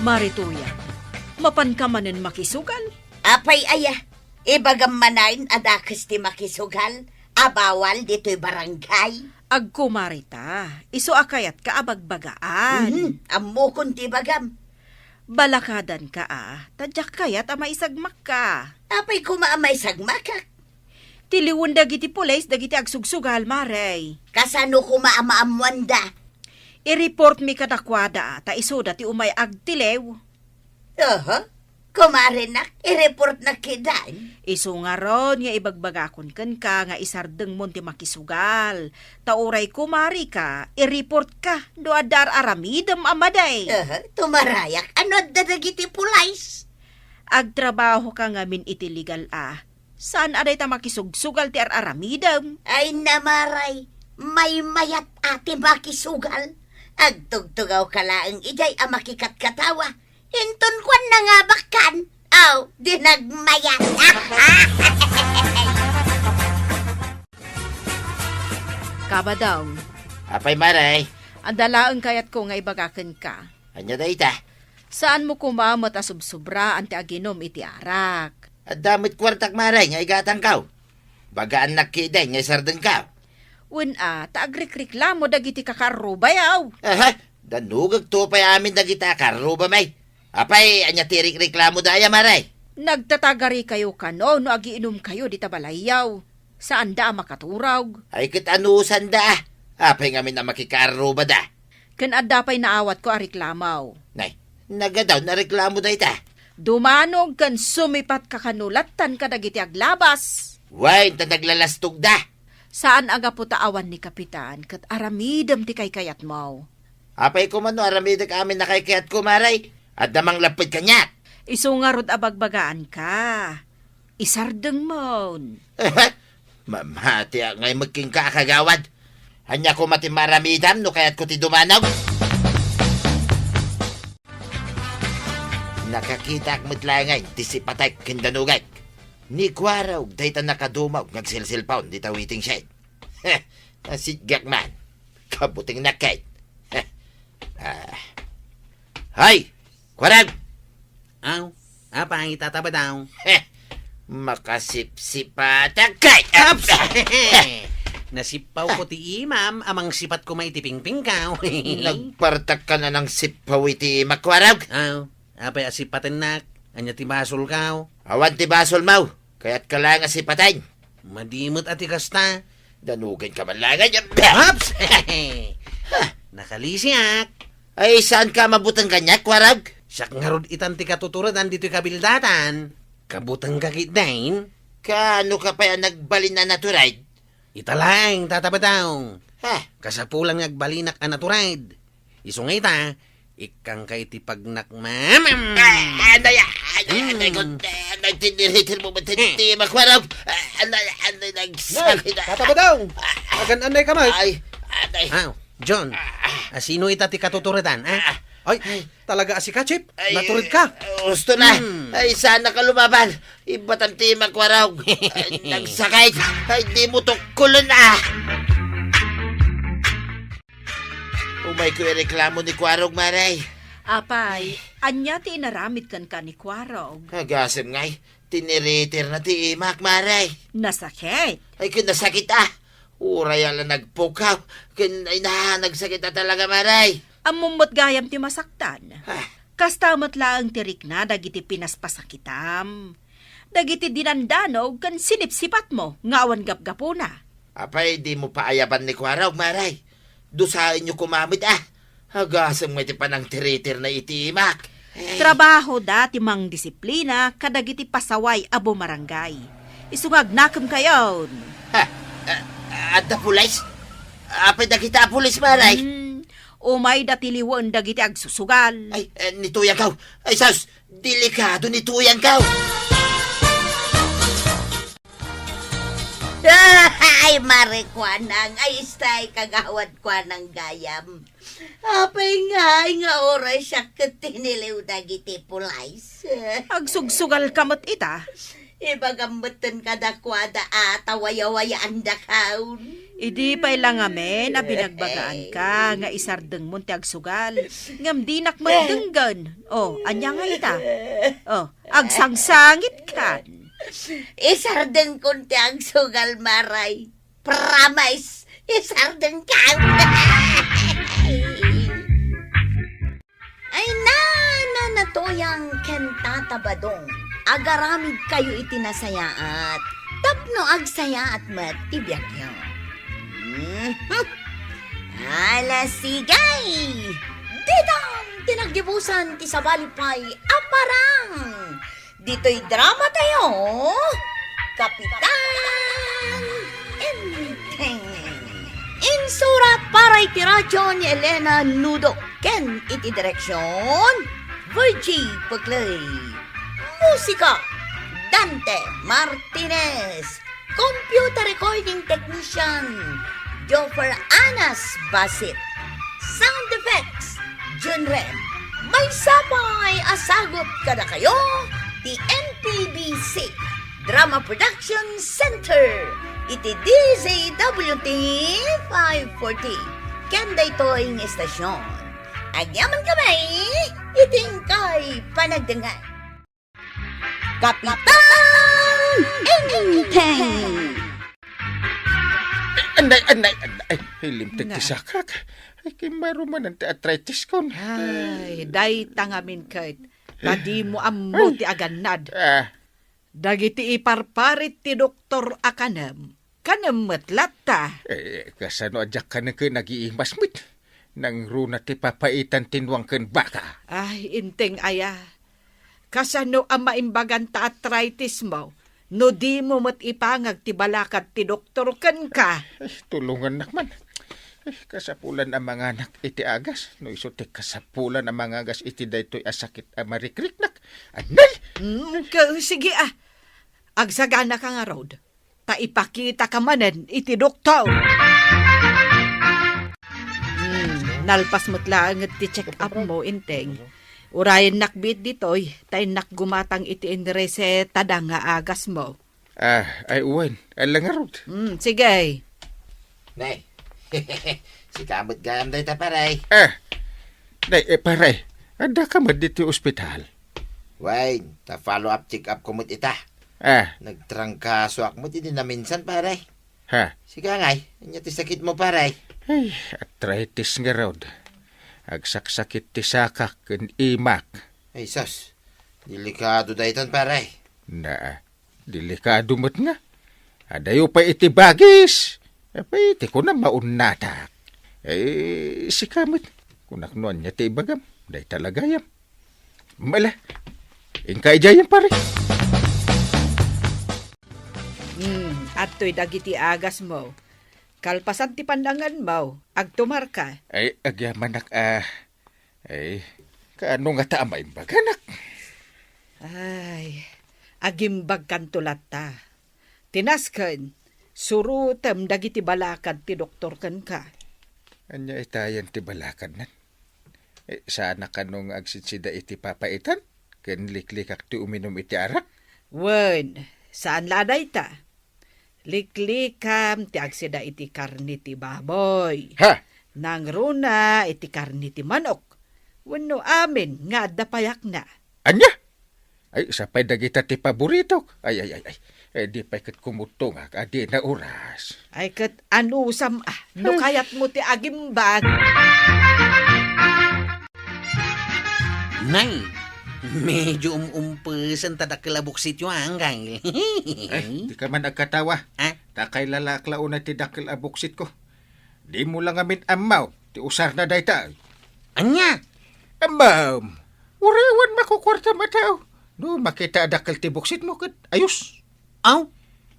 Mare Tuyang, mapanka manen makisugal? Apay aya, ibagam manen a dakes ti makisugal a bawal ditoy barangay? Agko, Mare, ta isu a kayatka a bagbagaan. Mhm, ammokon ti ibagam. Balakadanka a, ta diak kayat a maisagmakka. Apay koma a maisagmakak? Tiliwen dagiti pulis dagiti agsugsugal, Mare. Kasano koma a maammoanda? I-reportmi kadakuada a, ta isuda ti umay agtiliw. Oho. Kumarenak, i-reportnak ketdin. Isu ngarud nga ibagbagakon kenka nga isardengmon ti makisugal. Ta uray kumarika, i-reportka no adda ar-aramidem a madi. Oho, tumarayak. Ano adda dagiti pulis? Agtrabahoka ngamin iti legal a. Saan a dayta makisugsugal ti ar-aramidem? Ay, Mare, maymayat a ti makisugal. Agtugtugawka laeng idiay a makikatkatawa. Inton kuan nangabakkan, aw, di nagmayat. Kabadong. Apay, Mare? Adda laeng kayatko nga ibaga kenka. Ania dayta? Saanmo koma met a subsobraan ti aginum iti arak. Adda met kuartak, Mare, nga igatangkaw. Bagaannak ketdin nga isardengkaw. Wen a, ta agrikreklamo dagiti kakaarrubayaw. Aha, danugagto pay amin dagiti kakaarrubami. Apay, ania ti rikreklamoda aya, Mare? Nagtatagarikayo kano no agiinumkayo dita balayyaw. Saanda a makaturog. Ay, ket anusanda? Apay ngamin a makikaarrubada? Ken adda pay naawatko a reklamo. Nay, nagadaw a reklamo dayta. Dumanog ken sumipatka kano lattan kadagiti aglabas. Wen, ta naglalastogda. Saan a gapu ta awan ni Kapitan ket aramidem ti kaykayatmo. Apay koma no aramidek amin a kaykayatko, Mare? Adda manglapped kaniak. Isu ngarud a bagbagaanka. Isardengmon. Mamatiak ngay met kenka a kagawad. Ania koma ti maaramidam no kayatko ti dumanog? Nakakitaak met laengen ti sipatek ken danugek. Ni Kuarog dayta nakadumog nga agselselpon dita waiting shed. Heh, nasitgak man. Kabutengnak ket. Heh. Ah. Hay! Kuarog! Aw, apay, Tata Badong? Heh, makasipsipatak ket. Aps! Nasippawko ti imam a mangsipat koma iti pingpingkaw. Nagpartak ka na nang sippaw iti imak, Kuarog? Aw, apay a sipatennak? Ania ti basolkaw? Awan ti basolmo. Kayatka laeng a sipaten. Madi met a ti kasta. Danugenka man laeng. Aps! Nakalisiak. Ay, saanka a mabuteng kaniak, Kuarog? Siak ngarud itan ti katuturedan ditoy kabildatan. Kabutengka ketdin? Kaano ka pay a nagbalin a natured? Ita laeng, Tata Badong. Ha? Kasapulan nga agbalinak a natured. Isu nga ita, ikkangka iti pagnak mamam. Ah, anay, anay, anay, Hmm. Anay, tiniritir mo ba, Hmm. Ti Makuarog? Ah, anay, anay, Nay, nagsakit, ah. Tata Badong! Ah, ah. Agan-anay ka, Nay. Ay, anay. Aw, John, Ah, ah. Asino ita ti katuturedan, ah? Ah. Ay, Ay. Talaga a sika, Chip? Ay, natured ka? Gusto na. Hmm. Ay, saan ka lumaban? Ibatam ti Makuarog. Ay, nagsakit. Ay, di mo tukkulon, ah. Umayko ireklamo ni Kuarog, Mare. Apay, ania ti inaramid kenka ni Kuarog? Agasem ngay, tiniritir na ti imak, Mare. Nasakit? Ay, ken nasakit, ah. Uray a la nagpukaw, ken ay na, nagsakit a talaga, Mare. Ammom met gayam ti masaktan. Ah. Kasta met laeng ti rikna dagiti pinaspasakitam. Dagiti dinandanog ken sinipsipatmo nga awan gapgapuna. Apay, di mo paayaban ni Kuarog, Mare. Dusaenyo koma met, ah. Agasem nga iti panangtiritir na iti imak. Eh. Trabaho da ti mangdisiplina kadagiti pasaway a bumarangay. Isu nga agnakem kayon. Ha? Ah, adda pulis? Apay dagita a pulis, Mare? Hmm, umayda tiliwen dagiti agsusugal. Ay, eh, ni Tuyangkaw. Ay, sus, delikado ni Tuyangkaw. Ay, Mare Kuanang, ay, istay, kagawad Kuanang gayam. Apay nga, ay nga oras siya ket tiniliw dagiti pulis. Agsugsugal ka met ita. Ibagam metten kadakuada a ta wayawayaan dakaon. Idi pay la ngamin a binagbagaan ka nga isardengmon ti agsugal, ngem dinak met denggen. O, ania nga ita? O, agsangsangit kan. Isardengkon ti agsugal, Maray. Promise, isardengkan. Ay, na, na, natuyang ken Tata Badong, agaramid kayo iti nasayaat, tapno agsayaat met ti biagyo. Mhm. Ala, sige! Ditan ti naggibusan ti sabali pay a parang! Ditoy drama tayo, Kapitan Enteng. Insurat para iti radyo ni Elena Nudo ken iti direksyon, Virgie Peclay. Musika, Dante Martinez. Computer recording technician, Joffer Anas Basit. Sound effects, Junren. Maysa pay a sagut kadakayo ti N P B C Drama Production Center iti D Z W T five forty. Ken daytoy nga istasyon, agyaman kami iti inkay panagdengngeg. Kapitan Enteng! Ay, anay, anay, anay. Ay, limtek ti sakak. Ay, kimmay rumanen ti arthritis kon. Ay, dayta ngamin ket, ta dimo ammo ti agannad. Ah. Dagiti iparparit ti doktor a kanem, kanem met latta. Eh, kasano a diak kanen ket nagiimas met? Nangruna ti papaitan ti nuang ken baka. Ay, Enteng aya. Kasano a maimbagan ta arthritis mo no dimo met ipangag ti balakad ti doktor kenka? Eh, tulongannak man. Eh, kasapulan a manganak iti agas, no isu ti kasapulan a mangagas iti daytoy a sakit a marikriknak. Anay! Mm, ke-, sige, ah. Agsaganaka ngarud ta ipakitaka manen iti doktor. Hmm, nalpas met laeng ti check-up mo, Enteng. Urayennak biit ditoy, ta innak gumatang iti inresetada nga agas mo. Ah, ay, wen. Ala ngarud. Hmm, sige. Nay, sika met gayam dayta, pare. Ah, nay, eh, pare, adda ka met ditoy ospital? Wen, ta follow-up check-up ko met ita. Ah. Nagtrangkasoak met idi naminsan, pare. Ha? Sika ngay, ania ti sakit mo, pare? Ay, arthritis ngarud. Agsaksakit ti sakak ken imak. Ay, sus. Delikado daytan, pare. Na, delikado met nga. Adayo pay iti bagis. Apay, ti kunam maunnatak. Eh, sika met. Kunak no ania ti ibagam. Dayta la gayam. Mala, inka idiayen, pare. Hmm, adtoy dagiti agas mo. Kalpasan ti pannangan mo, agtumarka. Ay, agyamanak a. Ay, kaano ngata a maimbaganak? Ay, agimbagkanto latta. Ti nasken, surotem dagiti balakad ti doktor kenka. Ania itayen ti balakadnan? Eh, saanak kano nga agsidsida iti papaitan ken liklikak ti uminum iti arak? Wen, saan la a dayta. Liklikam ti agsida iti karne ti baboy. Ha? Nangruna iti karne ti manok. Wenno amin nga adda payakna. Ania? Ay, sapay dagita ti paboritok. Ay, ay, ay, ay. Eh, di pay ket kumutongak a dina oras. Ay, ket anusam, ah, no kayatmo ti agimbag. Nay, medyo um-, umpesen ta dakkel a buksityo, ah, anggal. Ay, di ka man agkatawa. Ah? Ta kailalak la unay ti dakkel a buksitko. Dimo la ngamin ammaw ti usarna dayta. Ania? Ammam, uray awan makukuartam a tao. No makita a dakkel ti buksitmo ket ayos. Aw?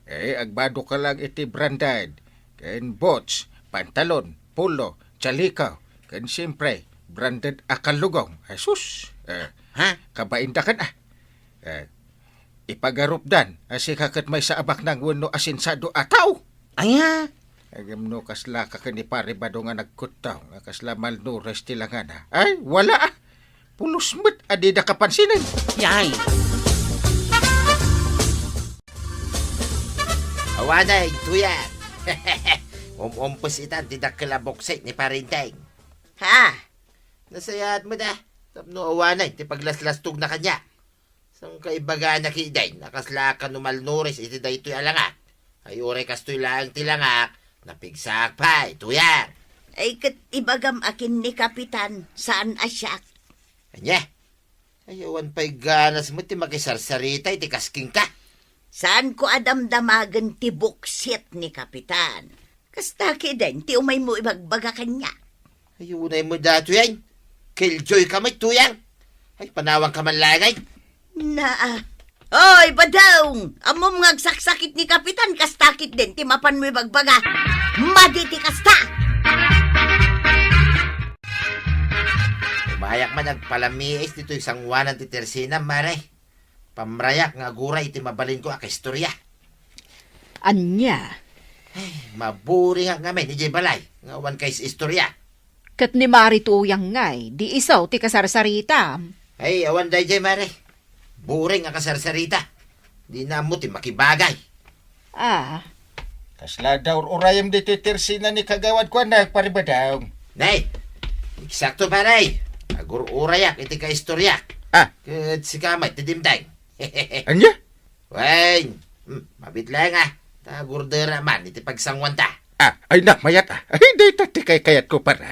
Eh, agbado ka lang iti branded, ken boots, pantalon, polo, chalikaw, ken siyempre, branded a kallugong. Ay, sus. Eh, ha? Kabaindakan, ah. Eh, ipagarupdan a sika ket maysa a baknang wenno a sensado a tao. Aya? Ngem no kasla ka ken ni Pare Badong a nagkuttaw, nga kasla malnourished ti langana. Ay, wala a. Pulos met a dida kapansinen. Yay! Awanay, Tuyang. Um-, umpes itan ti dakkel a buksit ni Pare Enteng. Ha? Nasayaat met a. Tapno awanay ti paglaslastogna kaniak. Saan ka ibagana ketdin a kasla ka no malnourished iti daytoy a langak? Ay, uray kastoy laeng ti langak, napigsaak pay, Tuyang. Ay, ket ibagam a ken ni Kapitan, saan a siak. Ania? Ay, awan pay ganas met ti makisarsarita iti kas kenka. Saanko a damdamagen ti buksit ni Kapitan. Kasta ketdin ti umaymo ibagbaga kaniak. Ay, unay met daytoyen. Killjoy ka met, Tuyang. Ay, panawanka man laeng ay. Naa. Oy, Badong! Ammom nga agsaksakit ni Kapitan, kasta ketdin ti mapanmo ibagbaga. Madi ti kasta! Umayak man agpalamiis ditoy sangoanan ti tersenam, Mare. Pamrayak nga aguray iti mabalinko a kaistorya. Ania? Ay, maburingak ngamin idiay balay nga awan kaistorya. Ket ni Mari Tuyang ngay, di isu ti kasarsaritam. Ay, awan daydiay, Mare. Buring a kasarsarita. Dina ammo ti makibagay. Ah. Kasla daur-urayem ditoy tersena ni Kagawad Kuana, Pare Badong. Nay, eksakto, pare. Agur-urayak iti kaistoryak. Ah. Ket sika met ti dimteng. Ania? Wen, hmm, mabit laeng a. Ta agurdera man iti pagsangoanta. Ah, ay na, mayat a. Ay, dayta ti kaykayatko, pare.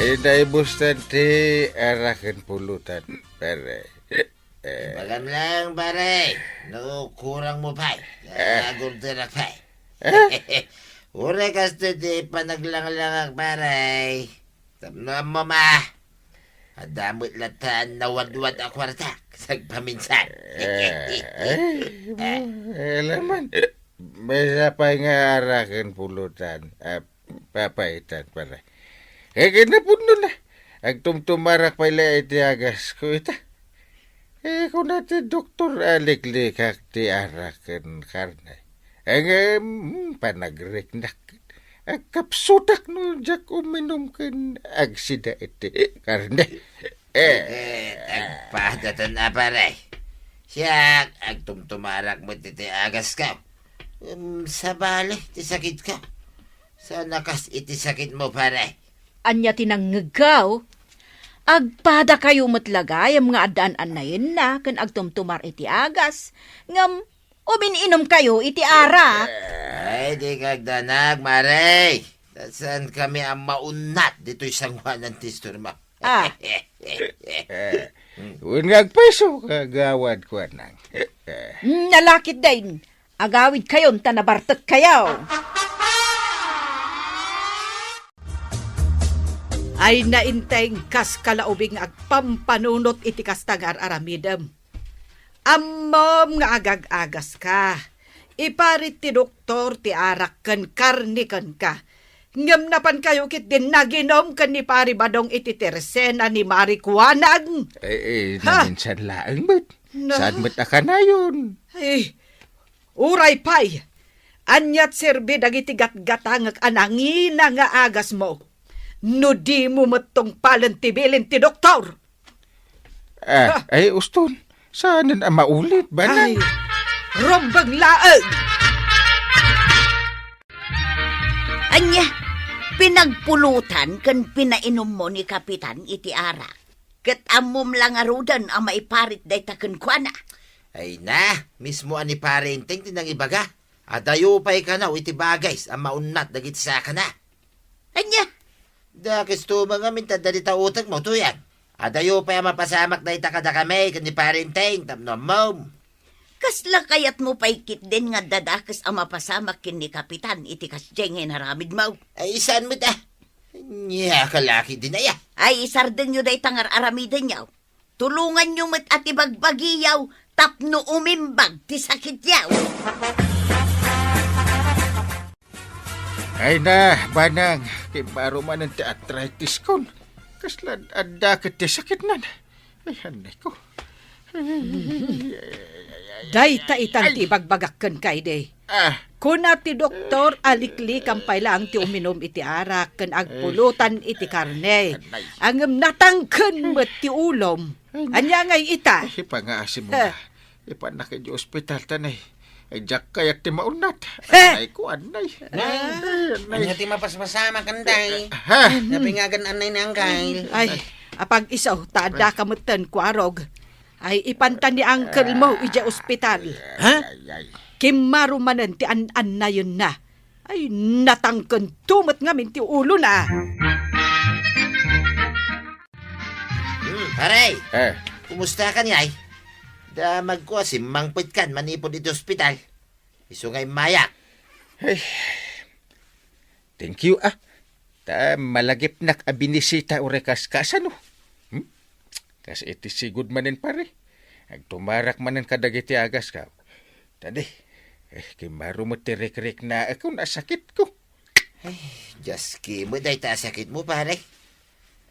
Ay, naibustan ti arak ken pulutan, pare. Eh. Ibagam lang, pare. No, kurang mo pay. Eh. Agurderak pay. Eh? Uray kastoy ti panaglanglangak, pare. Tapno ammom a, adda met latta nawadwad a kuarta, sagpaminsan. Eh, ay, mo, eh, laman. Maysa pay nga arak ken pulutan. Ah, Papaitan, pare. Eh, kinapudno na. Agtumtumarak pay la iti agasko ita. Eh, kuna ti doktor a liklikak ti arak ken karne. Ngem, mm, panagriknak. Agkapsutak no diak uminum ken agsida iti karne. Eh. Eh, agpadatan a, pare. Siak, agtumtumarak met iti agasko. Em, sabali ti sakitko. Saan a kas iti sakitmo, pare. Ania ti nangngegko? Agpadakayo met la gayam nga addaan a nayenna ken agtumtumar iti agas, ngem umin-inumkayo iti arak. Ay, dika agdanag, mare. Ta saankami a maunnat ditoy sangoanan ti istormo. Ah. Eh, wen nga agpayso, Kagawad Kuanang. Hmm, nalakit din. Agawidkayon ta nabartekkayo. Ay, nainteng, kas kalaubing nga agpampanunot iti kasta nga ar-aramidem. Ammom nga agag-agaska. Iparit ti doktor ti arak ken karne kenka. Ngem napankayo ketdin naginum ken ni Pari Badong iti tersena ni Mari Kuanang. Eh, eh, ha? Naminsan laeng met. Na? Saan met a kanayon? Ay, uray pay. Aniat serbi dagiti gatgatangek a nangina nga agasmo? No dimo met tungpalen ti bilin ti doktor. Ah, ah. Ay, uston. Saanen a maulit, banang. Ay, rumbeng laeng. Ania, pinagpulutan ken pinainummo ni Kapitan iti arak. Ket ammom la ngaruden a maiparit dayta kenkuana. Ay na, mismo a ni Pare Enteng ti nangibaga. Adayo pay kanaw iti bagay a maunnat dagiti sakana. Ania? Dakes to ngamin ta dita utekmo, Tuyang. Adayo pay a mapasamak dayta kadakami ken ni Pare Enteng tapno ammom. Kasla kayatmo pay ketdin nga adda dakes a mapasamak ken ni Kapitan iti kasdiay nga inaramidmo? Ay, saan met a? Nia ka laki din aya. Ay, isardengyo dayta nga ar-aramidenyo. Tulonganyo met a ti bagbagiyo tapno umimbag ti sakityo. Ay na, banang, kimbaro manen ti arthritis kon. Kasla adda ket ti sakitnan. Ay, anay ko. Ay, ay, ay, ay, ay, ay, ay, ay, ay. Dayta itan ti ibagbagak kenka idi. Ah. Kuna ti doktor a liklikan pay laeng ti uminum iti arak ken agpulutan iti karne. Ay, anay. Ngem natangken met ti ulom. Ay, ania ngay ita? Ay, ipangasim mo na. Ipanak iti ospital ta nay. Ay, diak kayat ti maunnat. He! Anay ko, anay. Nay, anay. Ania ti mapaspasamak, Angkay? Ha? Napingagan anay ni Angkay. Ay, apag-iso, ta adda ka metten, Kuarog. Ay, ipanta ni uncle mo idiay ospital. Ha? Ay, ay. Kimmaro manen ti an-annayenna. Ay, natangken to met ngamin ti ulona. Hmm, pare. Eh. Kumusta ka ngay? Damagko a simmangpetkan manipud iti ospital. Isu nga immayak. Ay, thank you, ah. Ta malagipnak a binisita uray kas-, kasano? Hmm? Kas iti sigud manen, pare. Agtumarak manen kadagiti agasko. Tadi, eh, kimmaro met ti rikriknaekon a sakitko. Ay, Dios, kimo dayta a sakitmo, pare.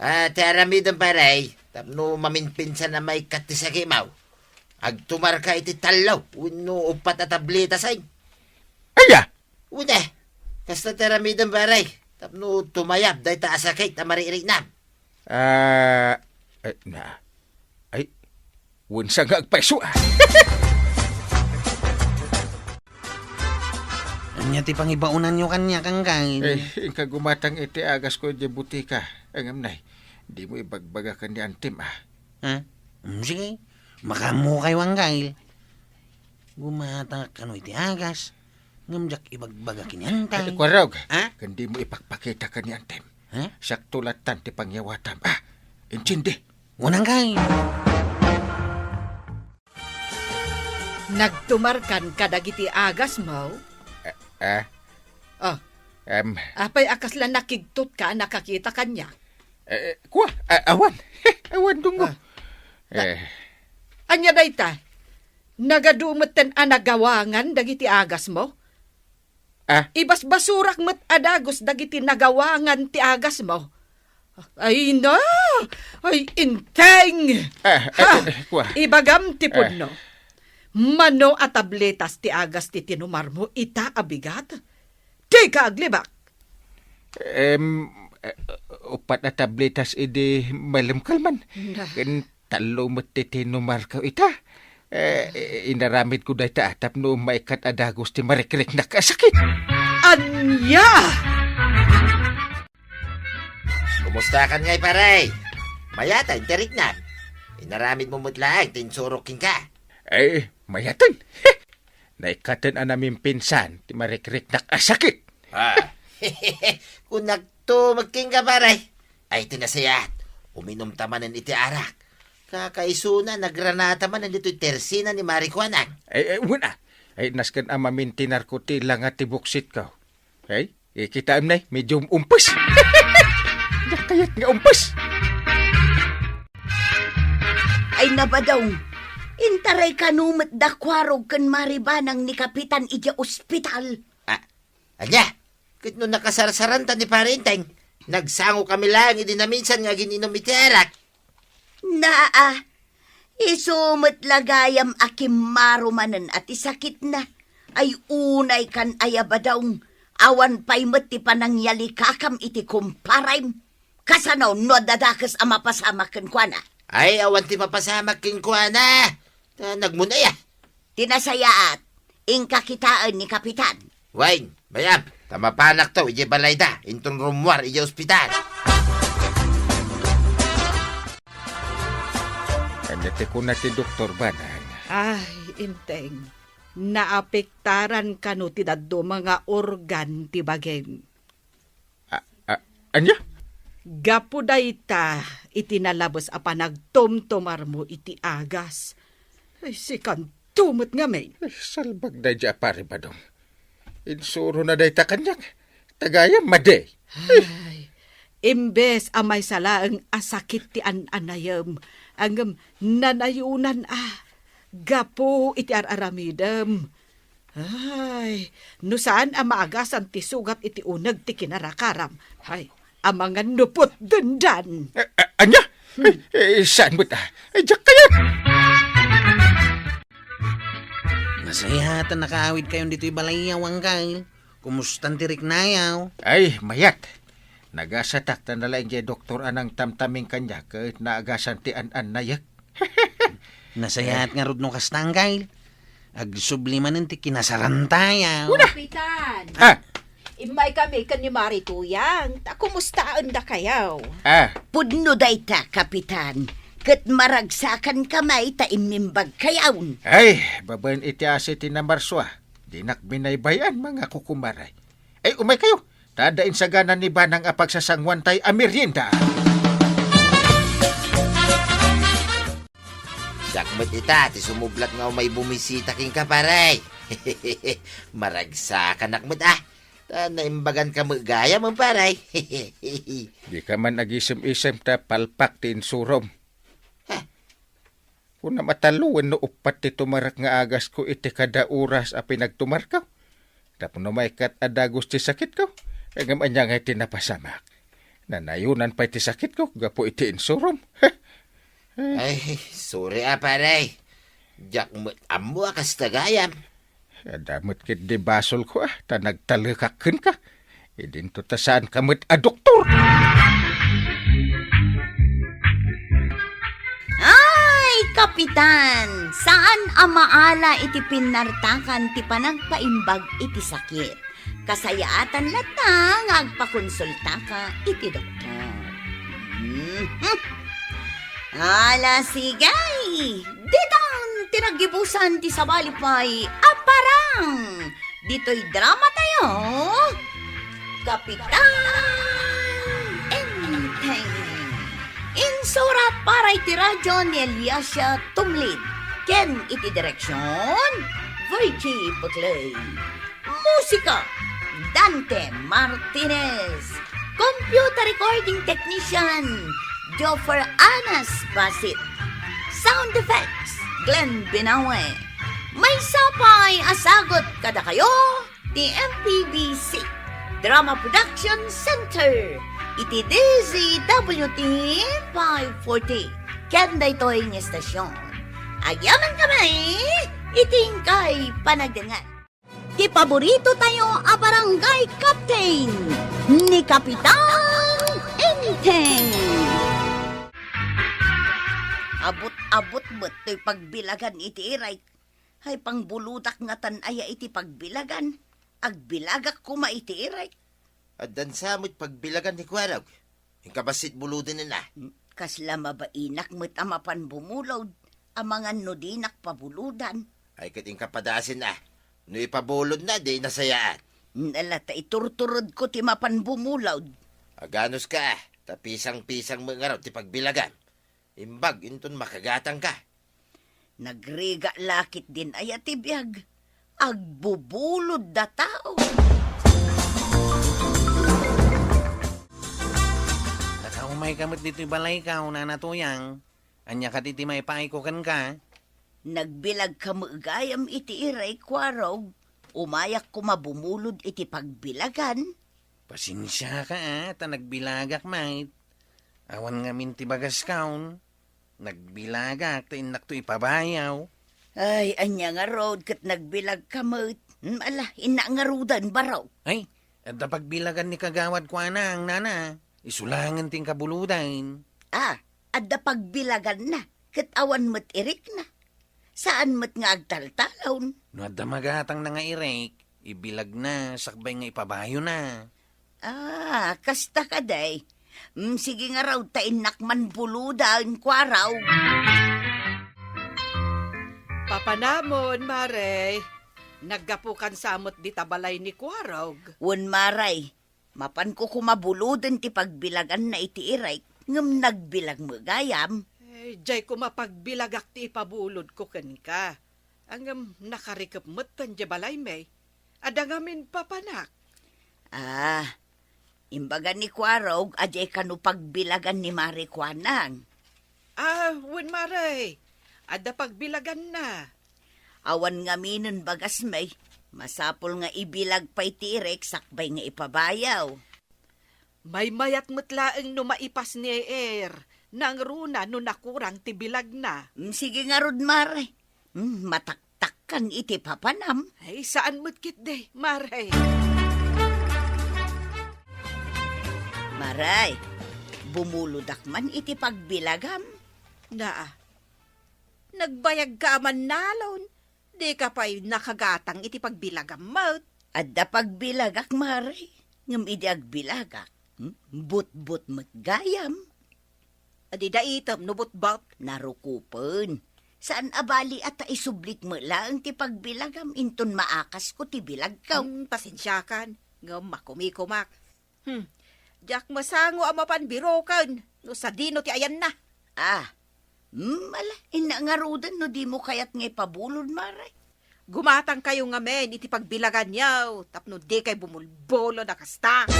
Ah, ti aramidem, pare, tapno maminpinsan a maikkat ti sakitmo. Agtumarka iti tallo wenno uppat a tableta, say. Aya! Una, kasta ti aramidem, pare, tapno tumayab dayta a sakit a marikriknak. Ah, eh, na. Ay, wensa nga agpayso, ah. Ania ti pangibaonanyo kaniak, Angkay? Eh, inka gumatang iti agasko idiay butika. Ngem nay, dimo ibagbaga ken ni Antim, ah. Ha? Mm, sige. Makaammokayo, Angkay. Gumatangak kano iti agas, ngem diak ibagbaga ken ni Antim. Eh, Kuarog, ha? Ken dimo ipakpakita ken ni Antim. Ha? Sakto lattan ti pangyawatam. Ah, intindi. Wen, Angkay. Nagtumarkan kadagiti agasmo? Eh, eh. Oh. Em. Apay a kasla nakigtotka a nakakita kaniak? Eh, kua, a-, awan. Awan, Dungo. Ah. Eh. Ania dayta? Nagadu metten a nagawangan dagiti agasmo? Ah? Ibasbasurak met a dagus dagiti nagawangan ti agasmo. Ay na! Ay, Inteng! Ah, ah, ha! Eh, kua. Ibagam ti pudno. Ah. Mano a tabletas ti agas ti tinumarmo ita a bigat? Dika aglibak! Em, eh, uppat a tabletas idi malemkalman. Na. Ken tallo met ti tinumarko ita. Eh, inaramidko dayta tapno maikkat a dagus ti marikriknak a sakit. Ania? Kumusta kan ngay, pare? Mayaten ti riknak. Inaramidmo met laeng ti insurok kenka. Eh, mayaten. Naikkaten a namimpinsan ti marikriknak a sakit. Ah. Kunakto met kenka, pare. Ay, ti nasayaat, uminumta manen iti arak. Kakaisuna, nagranata manen ditoy tersina ni Mari Kuanang. Ay, ay, wen a. Ay, nasken a mamintinarko ti langa ti buksitko. Ay, eh, kitaem nay, medyo umpes. Diak kayat nga umpes. Ay, na, Badong, intaray kano met da Kuarog ken Mari Banang ni Kapitan idiay ospital? Ah, ania? Ket no nakasarsaranta ni Pare Inteng, nagsangokami laeng idi naminsan nga agin-inum iti arak. Naa, isu met la gayam a kimmaro manen a ti sakitna. Ay, unay kan aya, Badong, awan pay met ti panangyalikakam iti kumparem. Kasano no adda dakes a mapasamak kenkuana? Ay, awan ti mapasamak kenkuana. Ta nagmun-ay a. Ti nasayaat, inka kitaen ni Kapitan. Wen, mayab, ta mapanakto idiay balayda, inton rummuar idiay ospital. Ania ti kuna ti doktor, Banang? Ay, Inteng, naapektaran kano ti dadduma nga organ ti bagim? A-, a-, ania? Gapu dayta iti nalabes a panagtumtumarmo iti agas. Ay, sikanto met ngamin. Ay, salbag daydiay a Pari Badong. Insurona dayta kaniak. Ta gayam, madi. Ay, imbes a maysa laeng a sakit ti an-anayem, ngem nanayunan a gapu iti ar-aramidem. Ay, no saan a maagasan ti sugat iti uneg ti kinarakaram. Hay, Amangan no putdendan. A-, a-, ania? Hmm. Eh, eh, saan met, ah? Ay, diak kayat! Nasayaat a nakaawidkayon ditoy balayyo, Angkel. Kumustan ti riknayo? Ay, mayat. Nagasatak ta nalaing diay doktor a nangtamtaming kaniak ket naagasan ti an-annayek. Nasayaat ngarud no kasta, Angkel. Agsubli manen ti kinasarantayo. Una! Kapitan! Ah! Immaykami ken ni Mari Tuyang. Ta kumustaendakayo? Ah! Pudno dayta, Kapitan. Ket maragsakankamay ta immimbagkayon. Ay, babaen iti asi ti Namarsua. Dinak binaybay-an, mga kukumaray. Ay, umaykayo. Ta adda insagana ni Banang a pagsasanguantay a merienda. Siak met ita ti sumublat nga umay bumisita kenka, pare. Maragsakanak met, ah. Ta naimbaganka met gayam, pare. Dika man agisem-isem ta palpak ti insurom. Ha? Kunam a tallo wenno uppat ti tumarak nga agasko iti kada oras a pinagtumarko. Tapno maikkat a dagus ti sakitko, ngem ania ngay ti napasamak? Nanayonan pay ti sakitko gapu iti insurom. Ay, sorry a, pare. Diak met ammo a kasta gayam. Adda met ketdi basolko a, ta nagtalekak kenka. Idinto ta saanka met a doktor. Ay, Kapitan! Saan a maala iti pinnartakan ti panagpaimbag iti sakit. Kasayaatan latta nga agpakonsultaka iti doktor. Mhm. Ala, sige! Ditan ti naggibusan ti sabali pay a parang ditoy dramatayo, Kapitan Enteng. Insurat para iti radyo ni Eliasia Tumlid ken iti direksion, Virgie Peclay. Musika, Dante Martinez. Computer recording technician, Joffer Anas Basit. Sound effects, Glenn Binawe. Maysa pay a sagut kadakayo ti M P B C Drama Production Center iti D Z W T five forty. Ken daytoy nga estasyon, agyamankami iti inkay panagdengngeg. Ti paborito tayo a barangay captain, ni Kapitan Enteng. Abut-abut met toy pagbilagan iti irayk. Hay, pangbuludak ngatan aya iti pagbilagan. Agbilagak koma iti irayk. Addan sa met pagbilagan ni Kuarog. Inka bassit bulodenen a. Kasla mabainak met a mapan bumulod, amangan no dinak pabuludan. Ay, ket inka padasen a. No ipabulodna, di nasayaat. Nala ta iturturedko ti mapan bumulod. Aganuska a, ta pisang-pisang met ngarud ti pagbilagam. Imbag inton makagatangka. Nagrigat la ketdin aya ti biag. Agbubulod da tao. Nakaumayka met ditoy balayko, Nana Tuyang. Ania kadi ti maipaayko kenka? Nagbilagka met gayam iti irayk, Kuarog. Umayak koma bumulod iti pagbilagan. Pasensiaka a, ta nagbilagak met. Awan ngamin ti bagaskon. Nagbilagak ta innakto ipabayaw. Ay, ania ngarud ket nagbilagka met? Hmm, ala, innak ngaruden, barok. Ay, adda pagbilagan ni Kagawad Kuanang, Nana. Isu laengen ti inkabuludan. Ah, adda pagbilaganna, ket awan met irikna. Saan met nga agtaltalon. No adda magatangna nga irik, ibilagna sakbay nga ipabayona. Ah, kasta kadi. Mm, sige ngarud ta innak man buludan, Kuarog. Papanamon, Mare. Naggapukan sa met dita balay ni Kuarog. Wen, Mare. Mapanko koma buloden ti pagbilaganna iti irayk, ngem nagbilag met gayam. Eh, diay koma pagbilagak ti ipabulodko kenka. Ngem nakarikep metten diay balaymi. Adda ngamin papanak. Ah, imbaga ni Kuarog a diay kano pagbilagan ni Mare Kuanang. Ah, wen, Mare. Adda pagbilaganna. Awan ngaminen bagasmi, masapul nga ibilag pay ti irayk sakbay nga ipabayaw. Maymayat met laeng no maipas ni Er, nangruna no nakurang ti bilagna. Mm, sige ngarud, Mare. Mm, mataktakkan iti papanam. Ay, saan met ketdi, Mare. Mare, bumulodak man iti pagbilagam. Naa, nagbayagka a mannalon. Dika pay nakagatang iti pagbilagam met. Adda pagbilagak, Mare, ngem idi agbilagak, hmm, butbot met gayam. Adda item no butbot. Narukopen. Saan a bali a ta isublik met laeng ti pagbilagam inton maakasko ti bilagko. Hmm, pasensiakan, ngem makumikumak. Hmm. Diak masango a mapan biroken no sadino ti ayanna. Ah. Hmm, ala, inna ngaruden no dimo kayat nga ipabulod, Mare. Gumatangkayo ngamin iti pagbilaganyo tapno dikay bumulbulod a kasta.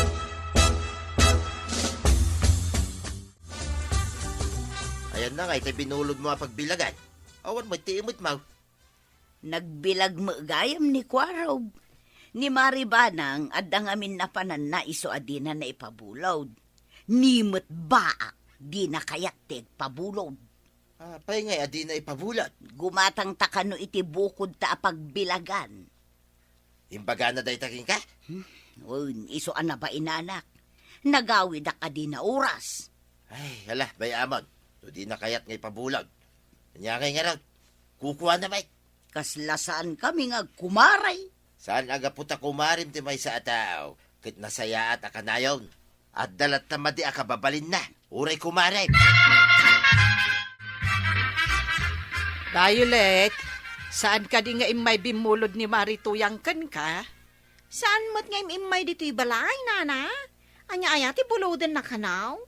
Ayanna nga iti binulodmo a pagbilagan. Awan met ti imetmo. Nagbilag met gayam ni Kuarog. Ni Mari Banang, adda ngamin napananna isu a dina naipabulod. Ni met Baak, dina kayat ti agpabulod. Apay ngay a dina ipabulod? Gumatangta kano iti bukodta a pagbilagan. Imbagana dayta kenka? Hmm? Wen, isu a nabainanak. Nagawidak a dina oras. Ay, ala, bay-amon. No dina kayat nga ipabulod. Ania ngay ngarud? Kukuana met. Kasla saankami nga agkumaray. Saan a gapu ta kumarem ti maysa a tao ket nasayaat a kanayon? Adda latta madi a kababalinna. Uray kumarem. Violet, saan kadi nga immay bimmulod ni Mari Tuyang kenka? Saan met nga im-immay ditoy balay, nana? Ania aya ti bulodenna kano?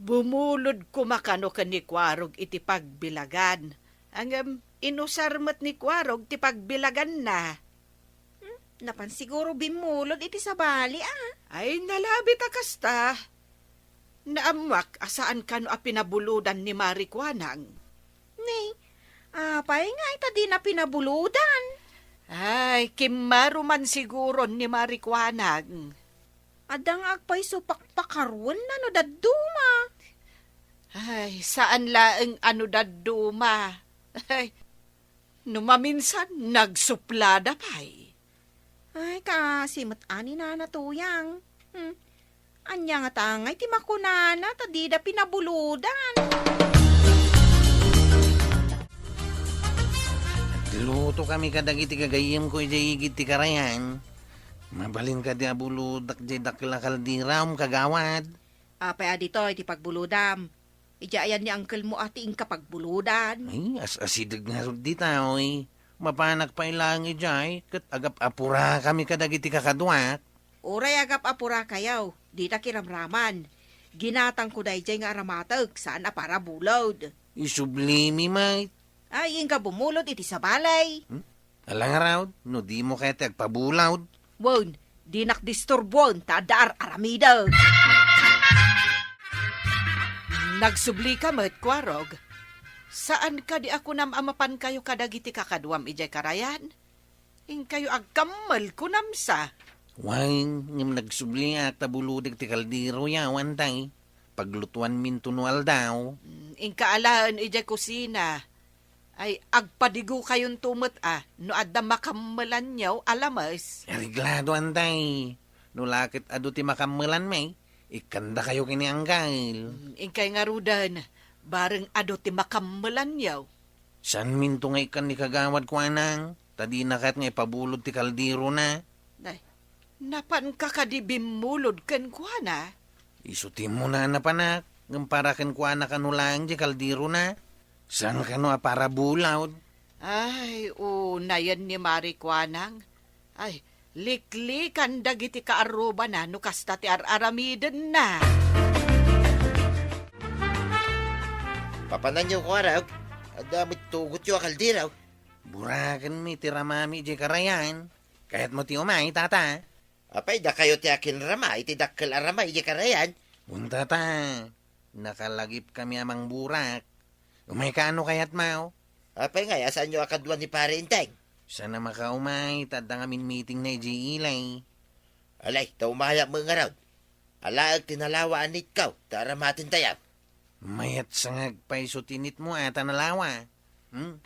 Bumulod koma kano ken ni Kuarog iti pagbilagan. Ngem inusar met ni Kuarog ti pagbilaganna. Hmm, napan siguro bimmulod iti sabali, a. Ay, nalabit a kasta. Naammoak a saan kano a pinabulodan ni Mari Kuanang. Ni, apay ngay ta dina pinabulodan? Ay, kimmaro man siguron ni Mari Kuanang. Adda nga agpayso pakpakaruenna no dadduma. Ay, saan laeng a no dadduma. Ay, no maminsan, nagsuplada pay. Ay, kaasi met a ni Nana Tuyang. Hmm. Ania ngata ngay ti makunana ta dida pinabulodan? Agluto kami kadagiti gagayyemko idiay igid ti karayan. Mabalin kadi a bulodak diay dakkel a kalderam, kagawad? Apay a ditoy ti pagbulodam? Idiay ayan ni angkelmo a ti inka pagbulodan? Ay, as-asideg ngarud ditoy. Mapanak pay laeng idiay, ket agap-apurakami kadagiti kakaduak. Uray agap-apurakayo, dita kiramraman. Ginatangko daydiay nga aramatek, saan a para bulod. Isublimi met. Ay, inka bumulod iti sabali. Hmm? Ala ngarud, no dimo kayat ti agpabulod. Wen, dinak disturboen ta adda ar-aramidek. Nagsublika met, Kuarog. Saan kadi a kunam a mapankayo kadagiti kakaduam idiay karayan? Inkayo agkammel, kunam sa. Wen, ngem nagsubliak ta bulodek ti kaldero, yawan tay. Paglutuanminto no aldaw. Mm, inka alaen idiay kusina. Ay, agpadigokayonto met a, no adda makammelanyo a lames. Areglado, antay. No la ket adu ti makammelan, may, ikkandakayo ken ni Anggal. Mm, inkay ngaruden, bareng adu ti makammelanyo. Saanminto nga ikkan ni Kagawad Kuanang, ta dina kayat nga ipabulod ti kalderona. Nay, napanka kadi bimmulod kenkuana? Isu ti immuna a napanak, ngem para kenkuana kano laeng ti kalderona. Saan kano a para bulod? Ay, unayen ni Mari Kuanang. Ay, liklikan dagiti kaarrubana no kasta ti ar-aramidenna. Papananyo, Kuarog, adda met tugotyo a kaldero. Burakenmi ti ramami idiay karayan. Kayatmo ti umay, tata? Apay, dakayo ti akinrama iti dakkel a rama idiay karayan? Wen, tata. Nakalagipkami a mangburak. Umayka no kayatmo. Apay ngay a saanyo a kadua ni Pare Enteng? Saan a makaumay, ta adda ngamin meetingna idiay ilay. Alay, ta umayakmi ngarud. Alaek ti nalawa a nitko, ta aramatentayo. Mayat sa nga agpayso ti nitmo a ta nalawa. Hmm?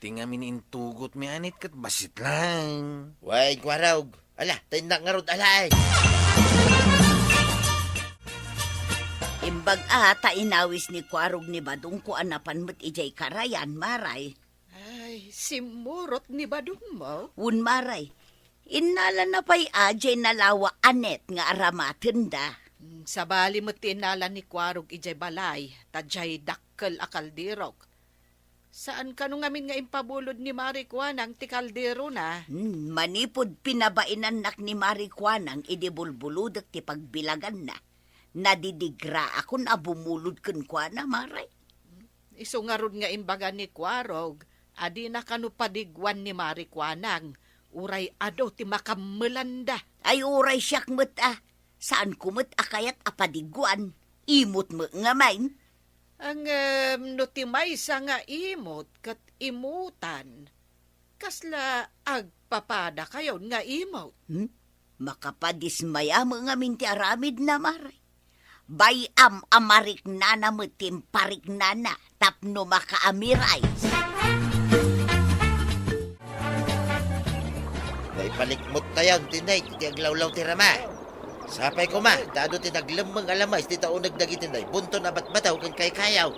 Ti ngamin intugotmi a nit ket bassit laeng. Wen, Kuarog. Ala, ta innak ngarud alaen. Imbag a ta inawis ni Kuarog ni Badongko a napan met idiay karayan, Maray. Ay, simmurot ni Badongmo. Wen, Maray. Innalana pay a diay nalawa a nit nga aramatenda. Hmm, sabali met ti innala ni Kuarog idiay balay, ta diay dakkel a kalderok. Saan kano ngamin nga impabulod ni Mari Kuanang ti kalderona? Hmm, manipud pinabainannak ni Mari Kuanang idi bulbulodek ti pagbilaganna, nadidigraakon a bumulod kenkuana, Maray. Isu ngarud nga imbaga ni Kuarog a dina kano padiguan ni Mari Kuanang, uray adu ti makammelanda. Ay, uray siak met a, saanko met a kayat a padiguan. Imot met ngamin. Ngem no ti maysa nga imot ket imutan, kasla agpapadakayon nga imot? Hmm? Makapadismaya met ngamin ti aramidna, Maray. Bay-am a mariknana met ti impariknana tapno makaamiray. Naipalikmottayon ti nit iti aglawlaw ti rama. Sapay koma, ta adu ti naglemmeng a lames ti tauneg dagiti naibunton a batbataw ken kaykayaw.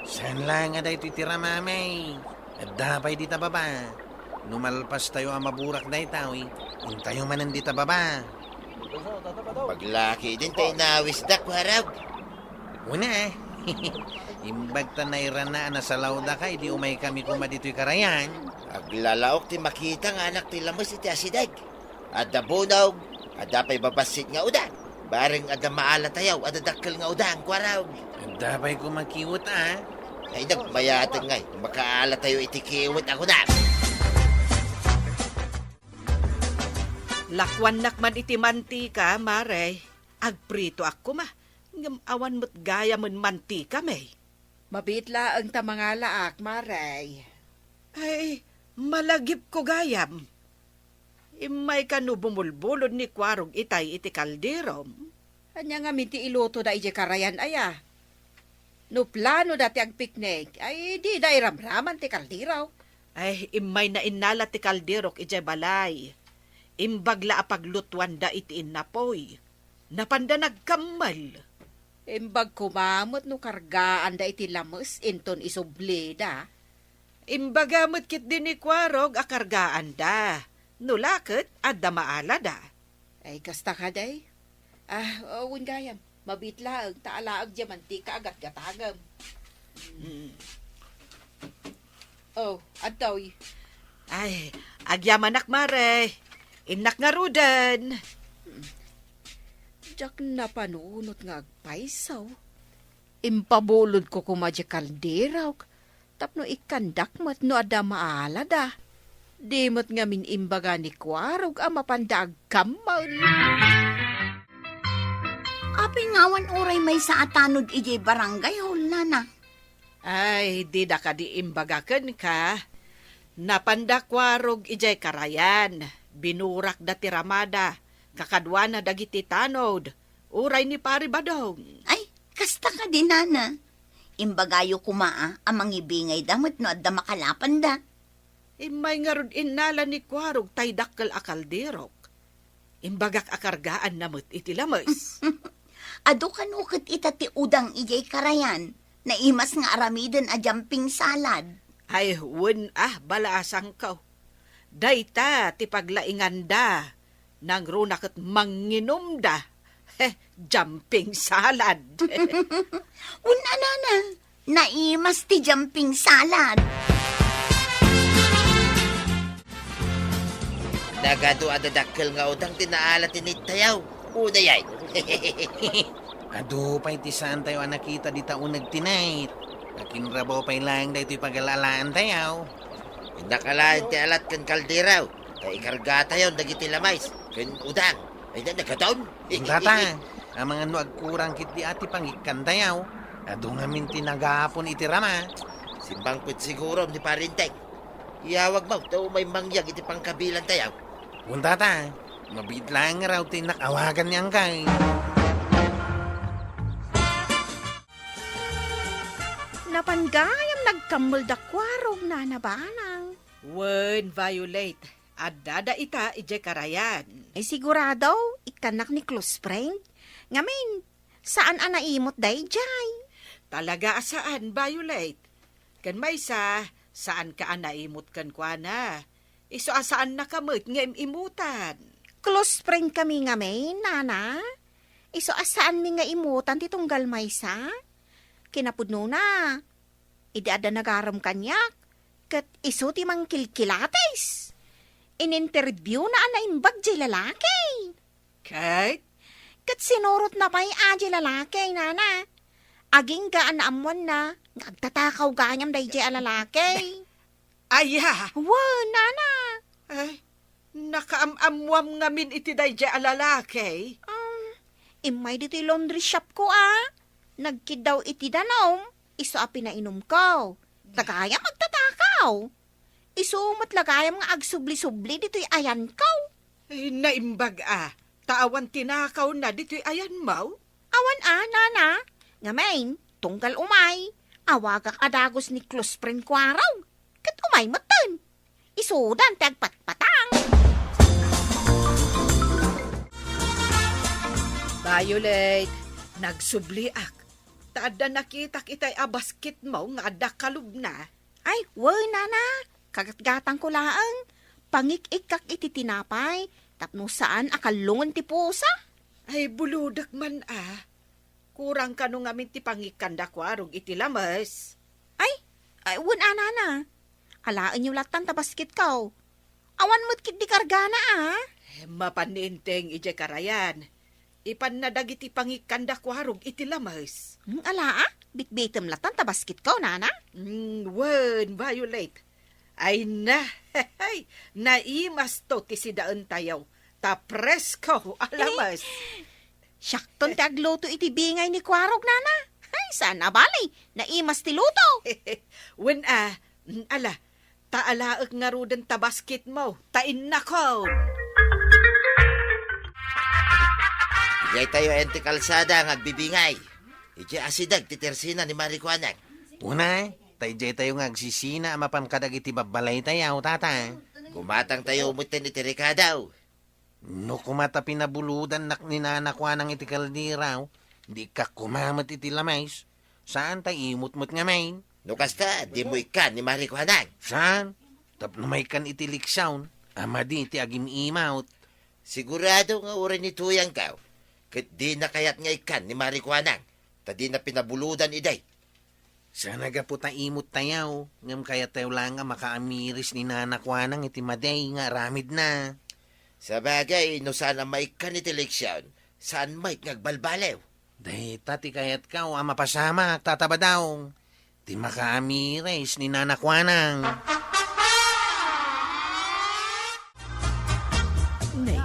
Saan laeng a daytoy ti ramami. Adda pay dita baba. No malpastayo a maburak daytoy, intayo manen dita baba. Paglaki din ta inawisdak, Kuarog. Una, imbag ta nairana a nasalawdaka idi umaykami koma ditoy karayan. Aglalaok ti makita nga anak ti lames iti asideg. Adda bunog, adda pay babassit nga udang. Bareng adda maalatayo, adda dakkel nga udang, Kuarog. Adda pay koma kiwet a. Ay, nagmayateng ngay, makaalatayo iti kiwet a kunam. Lakuannak man iti mantika, Mare. Agpritoak koma, ngem awan met gayamen mantikami. Mabiit laeng ta mangalaak, Mare. Ay, malagipko gayam. Immayka no bumulbulod ni Kuarog itay iti kalderom. Ania ngamin ti ilutoda idiay karayan aya? No planoda ti agpiknik, ay dida iramraman ti kaldero. Ay, immayna innala ti kalderok idiay balay. Imbag la a paglutuanda iti innapoy. Napanda nagkammal. Imbag koma met no kargaanda iti lames inton isublida. Imbaga met ketdi ni Kuarog a kargaanda. No la ket, adda maalada. Ay, kasta kadi? Ah, wen gayam. Mabiit laeng, ta alaek diay mantika a gatgatagem. Mm. Oh, adtoy. Ay, agyamanak, Mare. Innak ngaruden. Diak napanunot nga agpayso. Impabulodko koma diay kalderok tapno ikkandak met no adda maalada. Di met ngamin imbaga ni Kuarog a mapanda agkammal. Apay nga awan uray maysa a tanod idiay barangay hall, nana? Ay, dida kadi imbaga kenka. Napanda Kuarog idiay karayan. Binurakda ti ramada. Kakaduana dagiti tanod. Uray ni Pari Badong. Ay, kasta kadi, nana. Imbagayo koma a, a mangibingayda met no adda makalapanda. Immay ngarud innala ni Kuarog tay dakkel a kalderok. Imbagak a kargaanna met iti lames. Adu kano ket ita ti udang idiay karayan, naimas nga aramiden a jumping salad. Ay, wen a, balaasangko. Dayta ti paglainganda. Nangruna ket manginumda. Heh, jumping salad. Wen a, nana, naimas ti jumping salad. Nagadu a dadakkel nga udang ti naala ti nittayaw. Unay ay. Adu pay ti saantayo a nakita dita uneg ti nait. Akinrabaw pay laeng daytoy pagala-alaantayo. Innak alaen ti alat ken kaldero, ta ikargatayon dagiti lames ken udang. Ay, na, nagadaon. Tata, amangan no agkurang ketdi a ti pangikkantayo. Adu ngamin ti nagapon iti rama. Simmangpet sigurom ni Parinteng. Iyawagmo ta umay mangyag iti pangkabilantayo. Wen, tata, mabiit laeng ngarud ti innak awagan ni Angkay. Napan gayam nagkammel da Kuarog, Nana Banang. Wen, Violet, addada ita idiay karayan. Ay, sigurado, ikkannak ni close friend. Ngamin, saan a naimot daydiay? Talaga a saan, Violet. Ken maysa, saanka a naimot kenkuana. Isu a saannaka met nga im-imutan. Close friend kami ngamin, Nana. Isu a saanmi nga imutan ti tunggal maysa. Kinapudnona, idi adda nagarem kaniak, ket isu ti mangkilkilatis. Ininterviewna a naimbag diay lalaki. Ket? Ket sinurotna pay a diay lalaki, Nana. Agingga a naammoanna nga agtatakaw gayam daydiay a lalaki. Aya! Wen, Nana. Ay, nakaam-ammoam ngamin iti daydiay a lalaki? Um, immay ditoy laundry shop ko, a. Nagkiddaw iti danum, isu a pinainumko. Ta gayam agtatakaw. Isu met la gayam nga agsubli-subli ditoy ayanko. Ay, naimbag a, ta awan tinakawna ditoy ayanmo? Awan a, Nana. Ngamin, tunggal umay, awagak a dagus ni close friend Kuarog. Ket umay metten. Isudan ti agpatpatang. Violet, nagsubliak. Ta adda nakitak itay a basketmo nga adda kalubna. Ay, wen, Nana. Kagatgatangko laeng. Pangik-ikkak iti tinapay tapno saan a kallungen ti pusa. Ay, bulodek man a. Kurang kano ngamin ti pangikkan da Kuarog iti lames. Ay, ay, wen a, Nana. Alaenyo lattan ta basketko. Awan met ketdi kargana, a. Eh, mapan ni Enteng idiay karayan. Ipanna dagiti pangikkan da Kuarog iti lames. Hmm, ala, a? Bitbitem lattan ta basketko, Nana. Hmm, wen, Violet. Ay na, naimasto ti sidaentayo. Ta presko a lames. Siakton ti agluto iti bingay ni Kuarog, Nana. Ay, saan a bali, naimas ti luto. Wen a, mm, ala, ta alaek ngaruden ta basketmo, ta innakon. Idiay tayo ayan ti kalsada nga agbibingay. Idiay asideg ti tersina ni Mari Kuanang. Una, ta idiay tayo nga agsisina a mapan kadagiti babbalaytayo, tata. Gumatang tayo metten iti rekado. No koma ta pinabulodannak ni Nana Kuanang iti kaldero, di ikkak koma met iti lames, saan ta imot met ngamin. No kasta, dimo ikkan ni Mari Kuanang. Saan? Tapno maikkan iti eleksyon, a madi ti agim-imot. Sigurado nga uray ni Tuyang ka, ket dina kayat nga ikkan ni Mari Kuanang, ta dina pinabulodan idi. Saan a gapu ta imot tayo, ngem kayat tayo laeng a makaamiris ni Nana Kuanang iti madi nga aramidna. Sabagay, no saan a maikkan iti eleksyon, saan met nga agbalbaliw. Dayta ti kayatko a mapasamak, Tata Badong, ti makaamiris ni Nana Kuanang. Nay,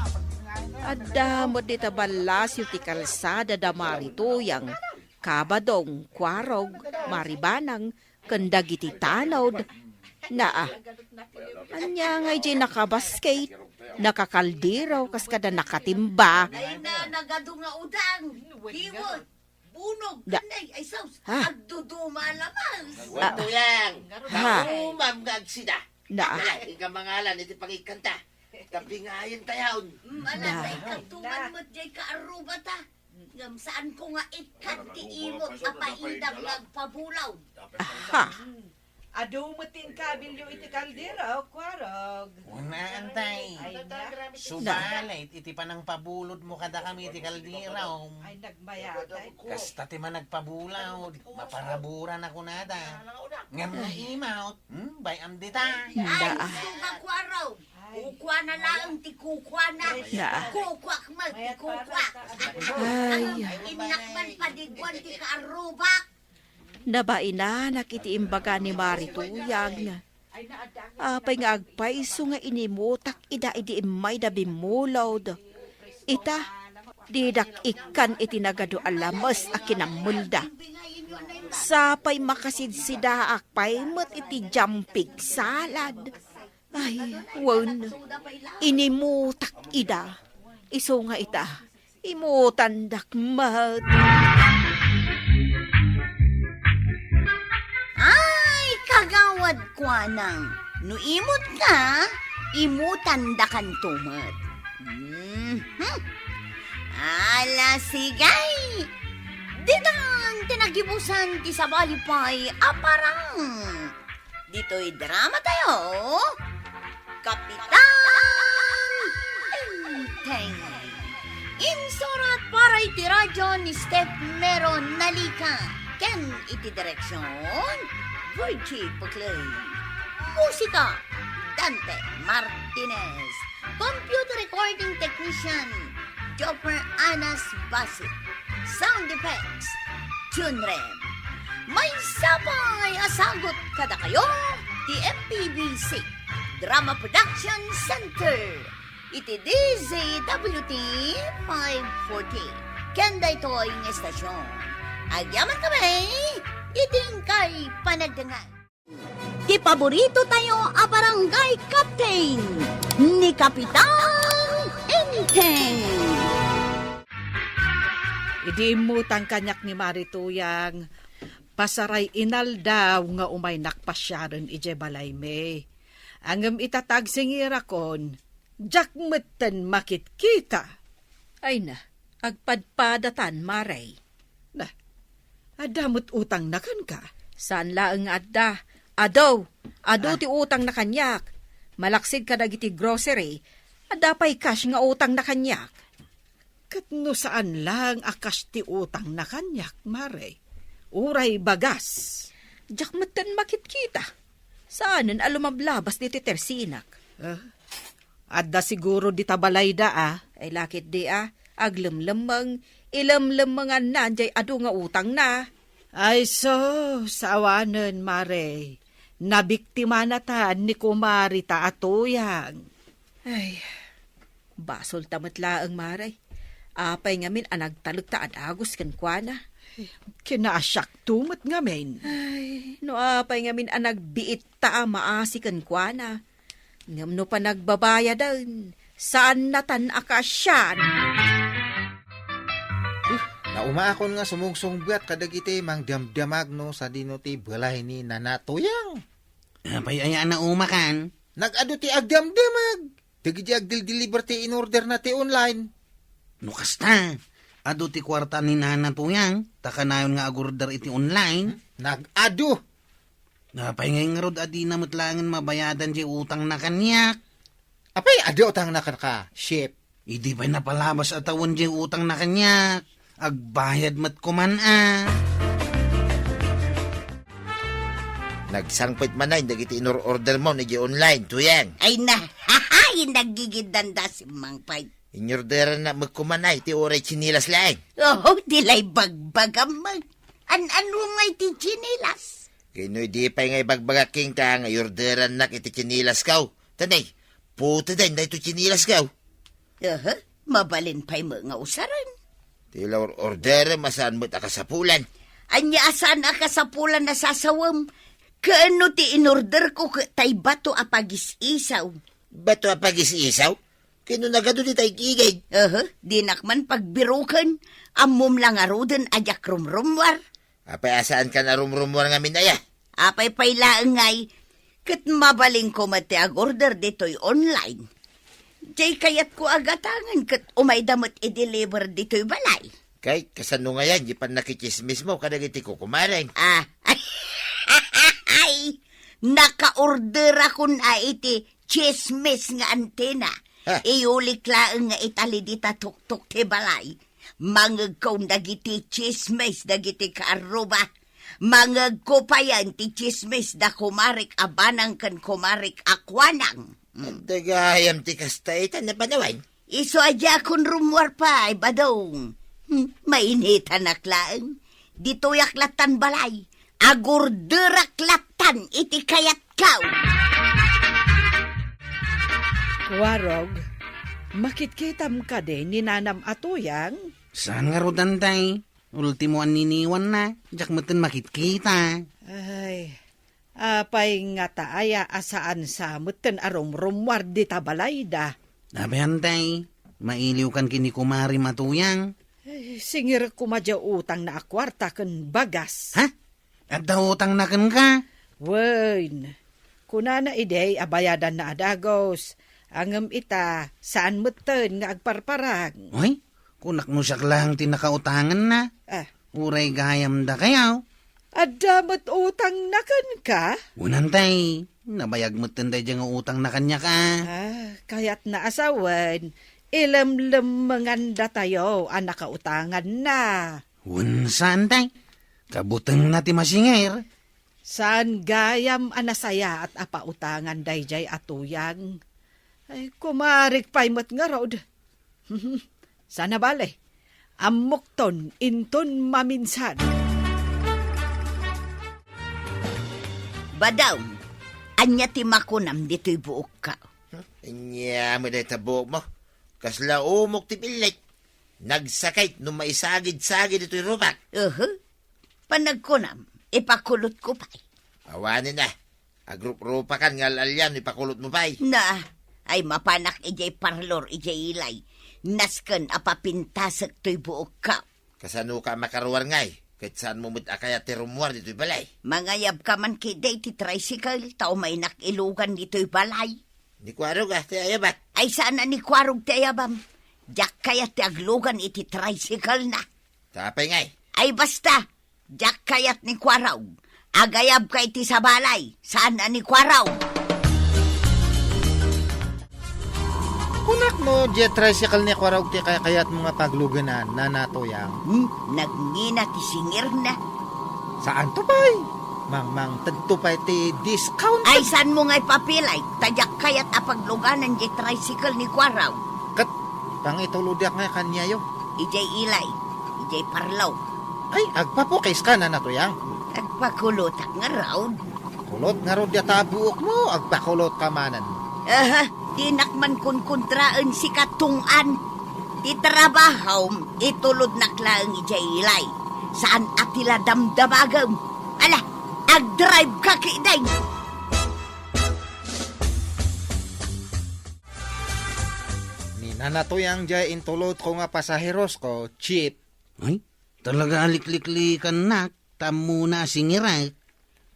adda met dita ballasyo ti kalsada da Mari Tuyang, Kabadong, Kuarog, Maribanang, ken dagiti tanod. Naa. Ania nga idiay nakabasket, nakakaldero, kas kada nakatimba? Ay na, nagadu nga udang, kiwet, bunog, Da- kanay, ay sus, Ha? agduduma a lamas. Ah. Tuyang, Ha? naumam nga agsida. Da- Ala, ika mangalan iti pangikkanta. Tapingayan tayon. Mm, ala, Da- ta ikatuman met jay kaarrubata. Ngem saanko nga ikkan ti imot a paidam nga agpabulod. Aha. Adu met ti inkabilyo iti kaldero, Kuarog. Una, antay. Ay, na. Subalit, iti panangpabulodmo kadakami iti kaldero. Ay, nagmayatay. Kasta ti managpabulod, maparabura na kunada. Ngem naimot, hmm, bay-am dita. Ay, Da- suga, Kuarog. Kukuana laeng ti kukuana. Na. Kukuak met ti kukuak. Ay. Innak man padiguan ti kaarrubak. Nabainanak iti imbaga ni Mari Tuyang. Apay nga agpayso nga inimutak ida idi immayda bimmulod. Ita, didak ikkan iti nagadu a lames a kinammelda. Sapay makasidsidaak pay met iti jumping salad. Ay, wen, inimutak ida. Isu nga ita, imutandak met. Kuana, no imutka, imutandakanto met. Mhm. Ala, sige. Ditan ti nagibusan ti sabali pay a parang. Ditoy dramatayo, Kapitan Enteng. Insurat para iti radyo ni Steph Mero Nalica ken iti direksyon, Virgie Puclay. Musika, Dante Martinez. Computer recording technician, Jopper Anas Basit. Sound effects, Junrem. Maysa pay a sagut kadakayo ti M P B C Drama Production Center iti D Z W T five forty. Ken daytoy nga estasyon, agyaman kami iti inkay panagdengngeg. Ti paborito tayo a barangay captain, ni Kapitan Enteng. Idi immutang kaniak ni Mari Tuyang, pasaray inaldaw nga umaynak pasiaren idiay balaymi. Ngem ita ti agsingirakon, diak metten makitkita. Ay na, agpadpadatan, Mari. Na, adda met utangna kenka? Saan laeng nga adda. Adu, adu Ah. ti utangna kaniak. Malaksid kadagiti grocery, adda pay cash nga utangna kaniak. Ket no saan laeng a cash ti utangna kaniak, Mari, uray bagas? Diak metten makitkita. Saanen a lumablabas ditoy tersinak. Ah, adda siguro dita balayda, a? Ay, lakit di, a. Aglemlemmeng, ilemlemmenganna diay adu nga utangna. Ay, sus, awanen, Mari. Nabiktimanatan ni kumarita a Tuyang. Ay, basolta met laeng, Mari. Apay ngamin a nagtalekta a dagus kenkuana? Kinaasiakto met ngamin. Ay, no apay ngamin a nagbiitta a maasi kenkuana. Ngem no panagbabayaden, saannatan a kaasian. Uh, naumaakon nga sumungsungbat kadagiti mangdamdamag no sadino ti balay ni Nana Tuyang. Apay aya a naumakan? Nag-adu ti agdamdamag. Dagiti agdildiliber ti inorderna ti online. No kasta, adu ti kuarta ni Nana Tuyang, ta kanayon nga agorder iti online. Nag-adu. Apay ngay ngarud a dina met laengen mabayadan diay utangna kaniak? Apay, adu utangna kenka, Chef? Idi pay napalabas a tawen diay utangna kaniak, agbayad met koman a. Nagsangpet manen dagiti inor-order mo idiay online, Tuyang. Ay na, hahay, naggigiddanda simmang pay. Inorderannak met koman a iti uray tsinilas laeng. Oh, di lay bagbagam met. An-ano ngay ti tsinilas? Ket no idi pay nga ibagbagak kenka nga inorderannak iti tsinilasko. Tanay, puteden daytoy tsinilasko. Aha, mabalin pay met nga usaren. Ti la or-, orderem a saan met a kasapulan. Ania a saan a kasapulan a sasawem? Ket no ti inorderko ket tay bato a pagis-isaw. Bato a pagis-isaw? Ket no nagadu ditay igid? Aha, dinak man pagbiroken. Ammom la ngaruden a diak rumrummuar. Apay a saankan a rumrummuar ngamin aya? Apay pay laeng ngay, ket mabalinko met ti agorder ditoy online. Diay kayatko a gatangen ket umayda met i-deliver ditoy balay. Kay, kasano ngayan, di pannakitsismismo kadagiti kukumareng? Ah, ay, nakaorderakon a iti tsismis nga antena. Ha? Iulik laeng nga itali dita tuktok ti balay. Mangegkon dagiti tsismis dagiti kaarruba. Mangegko payen ti tsismis da kumarek a banang ken kumarek a kuanang. Mm. Adda gayam ti kasta ita napanawan. Isu a diakon rummuar pay, Badong. Hmm, mainitanak laeng. Ditoyak lattan balay. Agorderak lattan iti kayatko. Warog, makitkitam kadi ni nanam a Tuyang? Saan ngarud, Antay? Ultimo a niniwanna, diak metten makitkita. Ay, apay ngata aya a saan sa metten a rumrummuar dita balayda? Apay, Antay, mailiwkan ken ni kumarem a Tuyang. Ay, singirek koma diay utangna a kuarta ken bagas. Ha? Adda utangna kenka? Wen, Kunana idi a bayadanna a dagus, ngem ita, saan metten nga agparparag. Uy, kunak no siak laeng ti nakautanganna. Ah. Uray gayam dakayaw. Adda met utangna kenka? Wen, tay, nabayag metten daydiay nga utangna kaniak, a. Ah, kayatna a sawen, ilemlemmengandatayo a nakautanganna. Wen, saan, tay. Kabutengna ti masinger. Saan gayam a nasayaat a pautangan daydiay a tuyang? Ay, kumarik pay met ngarud. Saan a bale, ammokton inton maminsan. Badong, ania ti makunam ditoy buokko? Hmm? Ania met dayta buokmo? Kasla umok ti pillit. Nagsakit no maisagid-sagid ditoy rupak. Uhu. Panagkunam, ipakulotko pay. Awanen a. Agruprupakan nga al-alian no ipakulotmo pay. Na, ay mapanak idiay parlor idiay ilay. Nasken a papintasek toy buokko. Kasanoka a makaruar ngay? Ket saanmo met a kayat ti rummuar ditoy balay? Mangayabka man ketdi ti tricycle, ta umaynak ilugan ditoy balay. Ni Kuarog a ti ayabak. Ay, saan a ni Kuarog ti ayabam. Diak kayat ti aglugan iti tricycle na. Ta apay ngay? Ay, basta. Diak kayat ni Kuarog. Agayabka iti sabalay. Saan a ni Kuarog. Kunak no, diay tricycle ni Kuarog ti kaykayatmo nga paglugenan, Nana Tuyang. Hmm? Nagngina ti singirna. Saanto pay? Mangmangtedto pay ti discount. Ay, saanmo nga ipapilay? Ta diak kayat a pagluganan diay tricycle ni Kuarog. Ket pangitulodiak nga kaniayo. Idiay ilay, idiay parlor. Ay, agpapukiska, Nana Tuyang. Agpakulotak ngarud. Kulot ngarud dayta buokmo, agpakulotka manen. Aha, dinak man kunkontraen sika, tungpaan. Ti trabahom, itulodnak laeng idiay ilay. Saan a ti la damdamagem. Ala, agdrive ka ketdi. Ni Nana Tuyang diay intulodko nga pasaherosko, Chief. Ay, talaga a likliklikannak, ta ammona a singirek.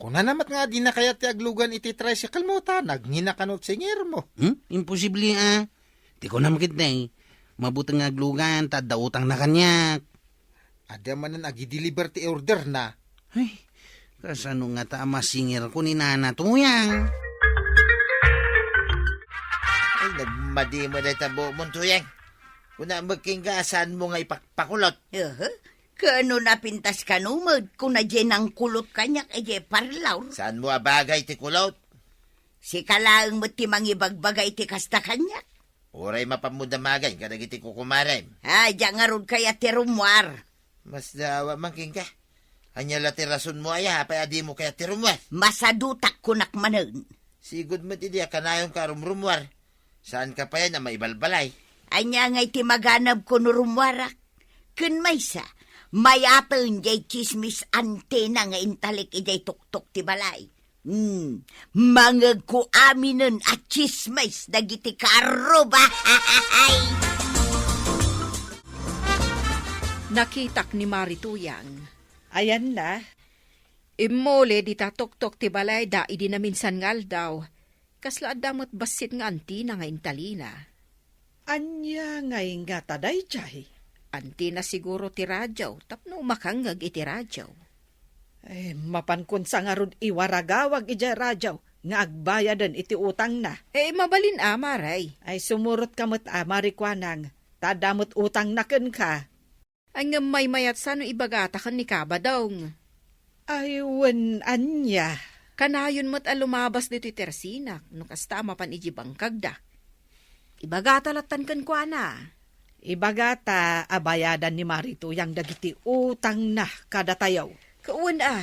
Kunana met nga adina kayat ti aglugan iti tricycle mo ta nagngina kano ti singirmo. Hmm? Imposible a. Ti kunam ketdi, mabuteng nga aglugan ta adda utangna kaniak. Adda manen agi-deliver ti order na. Ay, kasano ngata a masingirko ni Nana Tuyang? Ay, nagmadi met dayta buokmon, Tuyang. Kuna met kenka, saanmo nga ipakpakulot? Aha. Kano napintas kano met, kuna diay nangkulot kaniak idiay parlor. Saanmo a bagay ti kulot? Sika laeng met ti mangibagbaga iti kasta kaniak. Uray mapanmo damagen kadagiti kukumarem. Ay, diak ngarud kayat ti rummuar. Masdawa man kenka. Ania la ti rasonmo aya, apay a dimo kayat ti rummuar? Masadutak, kunak manen. Sigud met idi a kanayonka a rumrummuar. Saanka payen a maibalbalay. Ania ngay ti maganabko no rummuarak? Ken maysa, mayaten diay tsismis antena nga intalik idiay tuktok ti balay. Hmm, mangegko aminen a tsismis dagiti karruba. Nakitak ni Mari Tuyang. Ayanna. Immuli dita tuktok ti balayda idi naminsan nga aldaw. Kasla adda met bassit nga antina nga intalina. Ania ngay ngata daydiay? Antina siguro ti radio tapno makangngeg iti radio. Ay, mapankon sa ngarud iwaragawag idiay radio nga agbayaden iti utangna. Eh, mabalin a, Mari. Ay, sumurotka met a, Mari Kuanang, ta adda met utangna kenka. Ay, ngem maymayat sa no ibagata ken ni Kabadong. Ay, wen ania? Kanayon met a lumabas ditoy tersinak, no kasta a mapan idiay bangkagda. Ibagata lattan kenkuana. Ibagata a bayadan ni Mari Tuyang dagiti utangna kadatayo. Kawen a.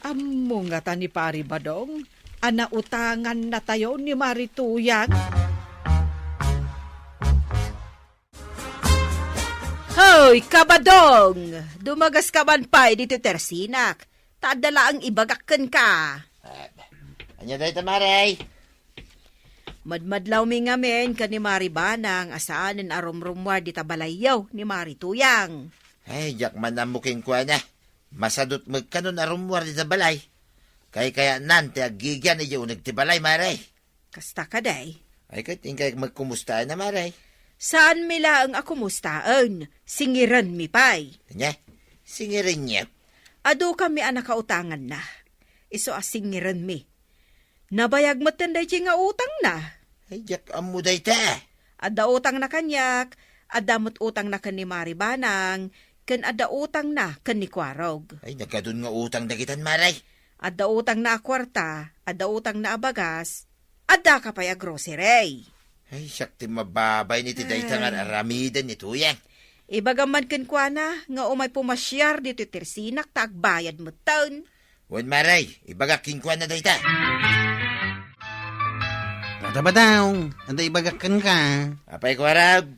Ammo ngata ni Pari Badong a nautangannatayo ni Mari Tuyang? Hoy, Kabadong! Dumagas ka man pay ditoy tersinak, ta adda laeng ibagak kenka. Ah, ania dayta, Mari? Madmadlawmi ngamin ken ni Mari Banang a saanen a rumrummuar dita balayyo ni Mari Tuyang. Ay, diak man ammo kenkuana. Masadut met kanon a rummuar dita balay. Kaykayatnan ti aggigian idiay uneg ti balay, Mare. Kasta kadi? Ay, ket inkay magkumustaen a, Mare. Saanmi laeng a kumustaen, singirenmi pay. Ania? Singirenyo? Adu kami a nakautanganna. Isu a singirenmi. Nabayag metten daydiay nga utangna. Ay, diak ammo dayta. Adda utangna kaniak, adda met utangna ken ni Mari Banang, ken adda utangna ken ni Kuarog. Ay, nagadun nga utang dagitan, Mare. Adda utangna a kuarta, adda utangna a bagas, adda ka pay a grocery. Ay, siak ti mababain iti dayta nga Ay. aramiden ni Tuyang. Ibagam man kenkuana nga umay pumasiar ditoy tersinak ta agbayad metten. Wen, Mare, ibagak kenkuana dayta. Tata Badaw, adda ibagak kenka. Apay, Kuarog?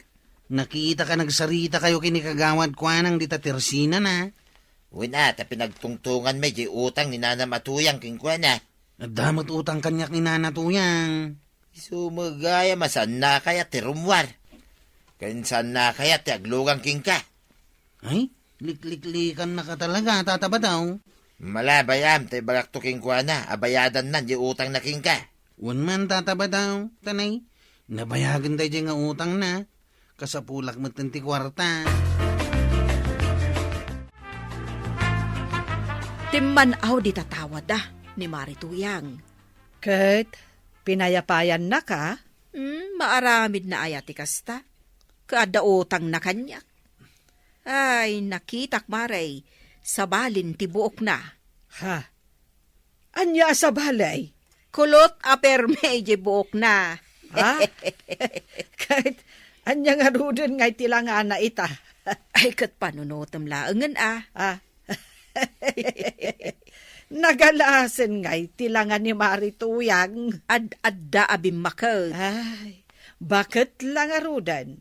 Nakitaka nagsaritakayo ken ni Kagawad Kuanang dita tersinana. Wen a, ta pinagtungtonganmi diay utang ni nanam a Tuyang kenkuana. Adda met utang kaniak ni Nana Tuyang. Isu met gayam a saannakayat ti rummuar. Ken saannakayat ti aglugan kenka. Ay, likliklikaannaka talaga, Tata Badaw. Malabay am ta ibagakto kenkuana a bayadanna diay utangna kenka. Wen man, Tata Badaw, ta nay, nabayagen daydiay nga utangna. Kasapulak metten ti kuarta. Timman-aw dita tawada ni Mari Tuyang. Ket pinayapayannaka? Hmm, maaramidna aya ti kasta? Ket adda utangna kaniak. Ay, nakitak, Mare, sabalin ti buokna. Ha? Ania a sabali? Kulot a permi diay buokna. Ha? Ket ania ngaruden nga iti langana ita? Ay, ket panunotem laengen a. Ah. Nagalasen nga iti langa ni Mari Tuyang. Ad-adda a bimmaket. Ay, baket la ngaruden.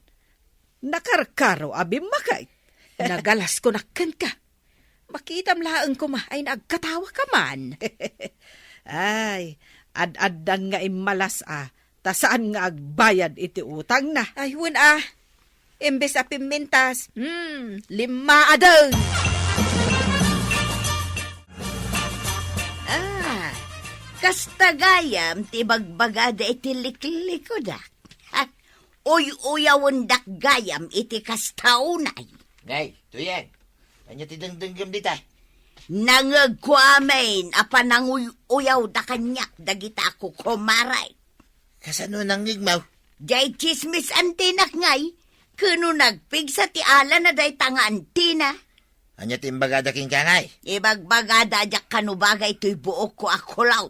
Nakarkaro a bimmaket. Nagalasko nakkenka. Makitam laeng koma ay nagkatawa ka man. Ay, ad-addan nga immalas a, ta saan nga agbayad iti utangna. Ay, wen a. Imbes a pimmintas, hmm, limmaaden. Ah, kasta gayam ti bagbagada iti liklikodak. Ha? Uy-uyawendak gayam iti kasta unay. Ngay, Tuyang, ania ti dengdenggem dita? Nangegko amin a pananguy-uyawda kaniak dagita a kukumarek. Kasano nangngegmo? Diay tsismis antinak ngay, ket no nagpigsa ti alana dayta nga antina. Ania ti imbagada kenka ngay? Ibagbagada a diak kano baga itoy buokko a kulaw.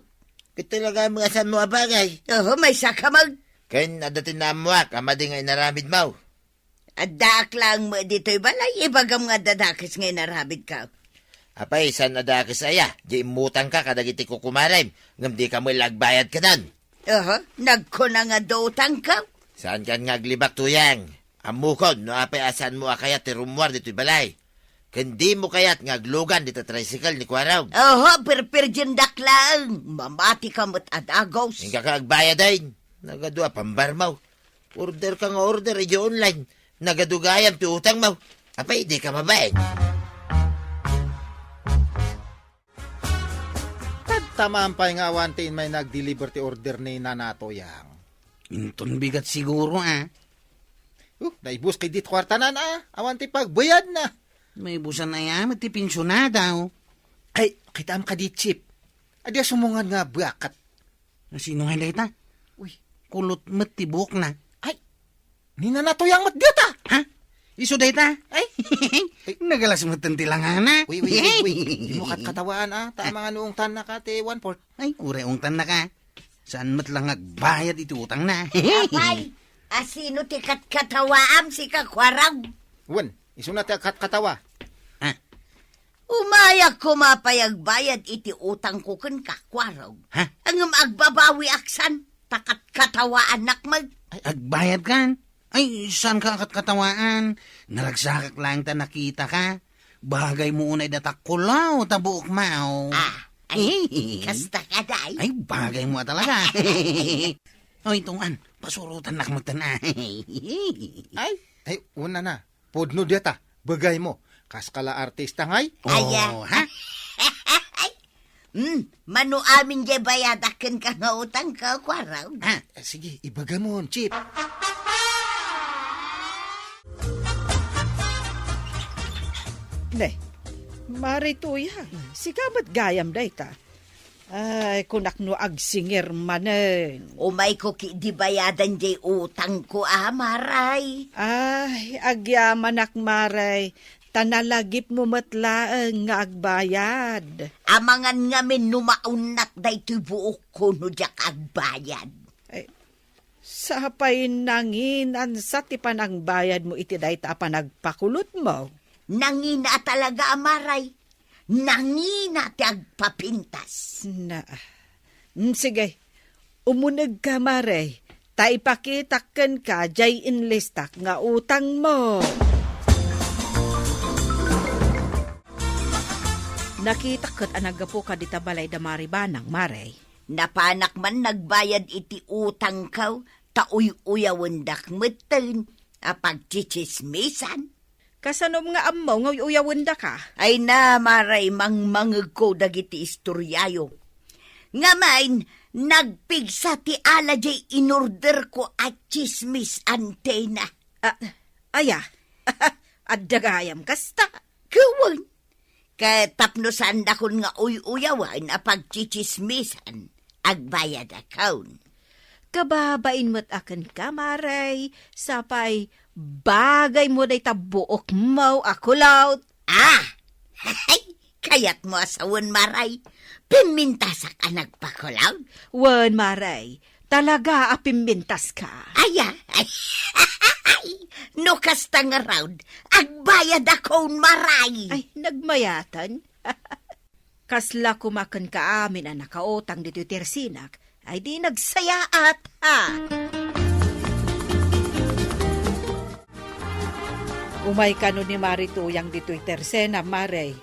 Ket talaga met a saanmo a bagay? Oho, maysa ka met. Ken adda ti naammoak a madi nga inaramidmo. Addaak laeng met ditoy balay, ibagam nga adda dakes nga inaramidka. Apay, saan a dakes aya? Di immutangka kadagiti kukumarem, ngem dika met la agbayad kanan. Oho, nagkuna nga adda utangka. Saankan nga aglibak, Tuyang. Ammokon no apay a saanmo a kayat ti rummuar ditoy balay. Ken dimo kayat nga aglugan dita tricycle ni Kuarog. Oho, pirpirdiendak laeng. Mamatika met a dagus. Inka ka agbayad, ay. Nagadu a pambarmaw. Order ka nga order idiay online. Nagadu gayam ti utangmo. Apay, dika mabain. Tadtaman pay nga awan ti immay nag-deliver ti order ni Nana Tuyang. Inton bigat siguro, a. Uh, naibus kadi ti kuartana, a. Awan ti pagbayadna. Maibusan aya met ti pensionado. Ay, kitaem kadi, Chief. Adi a sumungad nga baket. Sino nga dayta? Uy. Kulot met ti buokna. Ay, ni Nana Tuyang met dayta. Ha? Isu dayta? Ay. Nagalas met ti langana. Uy, uy, uy, uy. Dimo katkatawaan, a. Ta mangano ungtannaka ti one-fourth. Ay, uray ungtannaka. Saan met la nga agbayad iti utangna? Apay, a sino ti katkatawaam, sika, Kuarog? Wen, isuna ti agkatkatawa. Ah. Umayak koma pay agbayad iti utangko kenka, Kuarog. Ha? Ngem agbabawiak san, ta katkatawaannak met. Ay, agbayadkan? Ay, saanka a katkatawaan? Naragsakak laeng ta nakitaka. Bagaymo unay data kulaw ta buokmo. Ah, ay, kasta kadi. Ay, bagaymo a talaga. Oy, Tungan, pasurotannak metten a. Ay, ay, una na. Pudno dayta, bagaymo. Kaska la artista ngay? Aya. Oh, ha? Hmm, mano amin jay bayadak kenka nga utangko, Kuarog? Ah, sige, ibagamon, Chief. Ne, Mare Tuyang, sika met gayam dayta. Ay, kunak no agsingir manen. Umayko ketdi bayadan jay utangko a, Maray. Ay, agyamanak, Maray, ta nalagipmo met laeng nga agbayad. Amangan ngamin no maunnak daytoy buokko no diak agbayad. Ay, sapay nanginansa ti panangbayadmo iti dayta a panagpakulotmo. Nangina a talaga a, Maray. Nangina ti agpapintas. Na, mm, sige, umunegka, Mare, ta ipakitak kenka jay inlistak nga utangmo. Nakitak ket a naggapuka dita balay da Mari Banang, Mare. Napanak man nagbayad iti utangko, ta uy-uyawendak metten a pagtsitsismisan. Kasanom nga ammo nga uy-uyawendaka? Ay na, Maray, mangmangegko dagiti istoriayo. Ngem, nagpigsa ti ala jay inorderko a tsismis antena. Ah, aya? Adda gayam kasta? Wen. Ket tapno saandakon nga uy-uyawen a pagtsitsismisan, agbayadakon. Kababain met a kenka, Maray, sapay bagaymo dayta buokmo a kulot. Ah! Ay, kayatmo a sawen, Maray? Pimmintasak a nagpakulot? Wen, Maray, talaga a pimmintaska. Aya? Ay, no kasta ngarud, agbayadakon, Maray. Ay, nagmayatan. Kasla koma kenka amin a nakautang ditoy tersinak, ay di nagsayaat, ha? Umay kano ni Mari Tuyang ditoy tersena, Mare.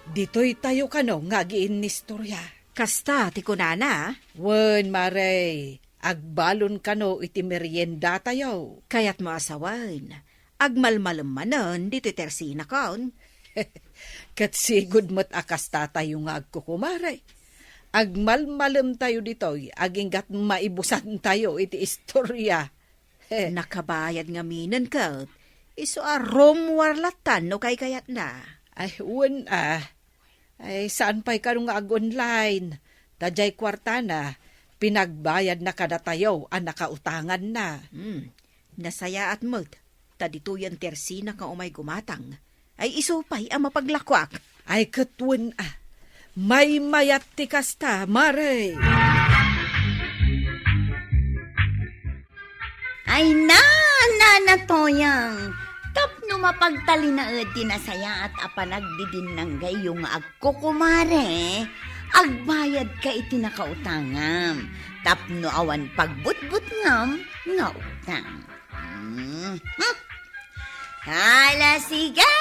Ditoy tayo kano nga agiinnistoria. Kasta ti kunana? Wen, Mare, agbalon kano iti meriendatayo. Kayatmo a sawen, agmalmalem manen ditoy tersinakon. Ket sigud met a kasta tayo nga agkukumare. Agmalmalem tayo ditoy, aginggat maibusan tayo iti istoria. Nakabayad ngaminen ket, isu a rumwarlatan no kaykayatna. Ay, wen a. Ay, saan pay kano nga ag-online? Ta diay kuartana, pinagbayadna kadatayo a nakautanganna. Hmm, nasayaat met, ta ditoyen ti ersinak nga umay gumatang. Ay, isu pay a mapaglakuak. Ay, ket wen a. Maymayat ti kasta, Mare. Ay na, Nana Toyang, tapno mapagtalinaed ti nasayaat a panagdidinnanggayyo nga agkukumare, agbayadka iti nakautangam, tapno awan pagbutbutngam nga utang. Mhm. Hala, sige!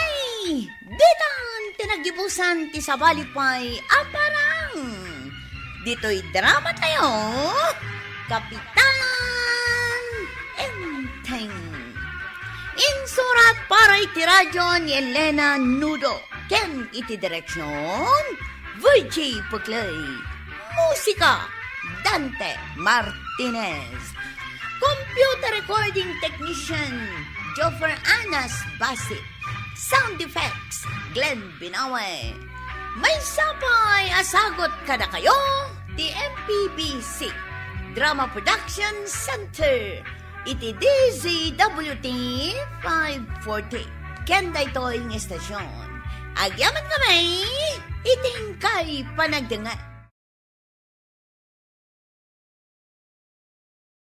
Ditan ti nagibusan ti sabali pay a parang. Ditoy drama tayo, Kapitan Enteng. Insurat para iti radyo ni Elena Nudo ken iti direksyon, Virgie Puclay. Musika, Dante Martinez. Computer recording technician, Joffer Anas Basit. Sound effects, Glenn Binawe. Maysa pay a sagut kadakayo ti M P B C Drama Production Center iti D Z W T five forty. Ken daytoy nga estasyon, agyaman kami iti inkay panagdengngeg.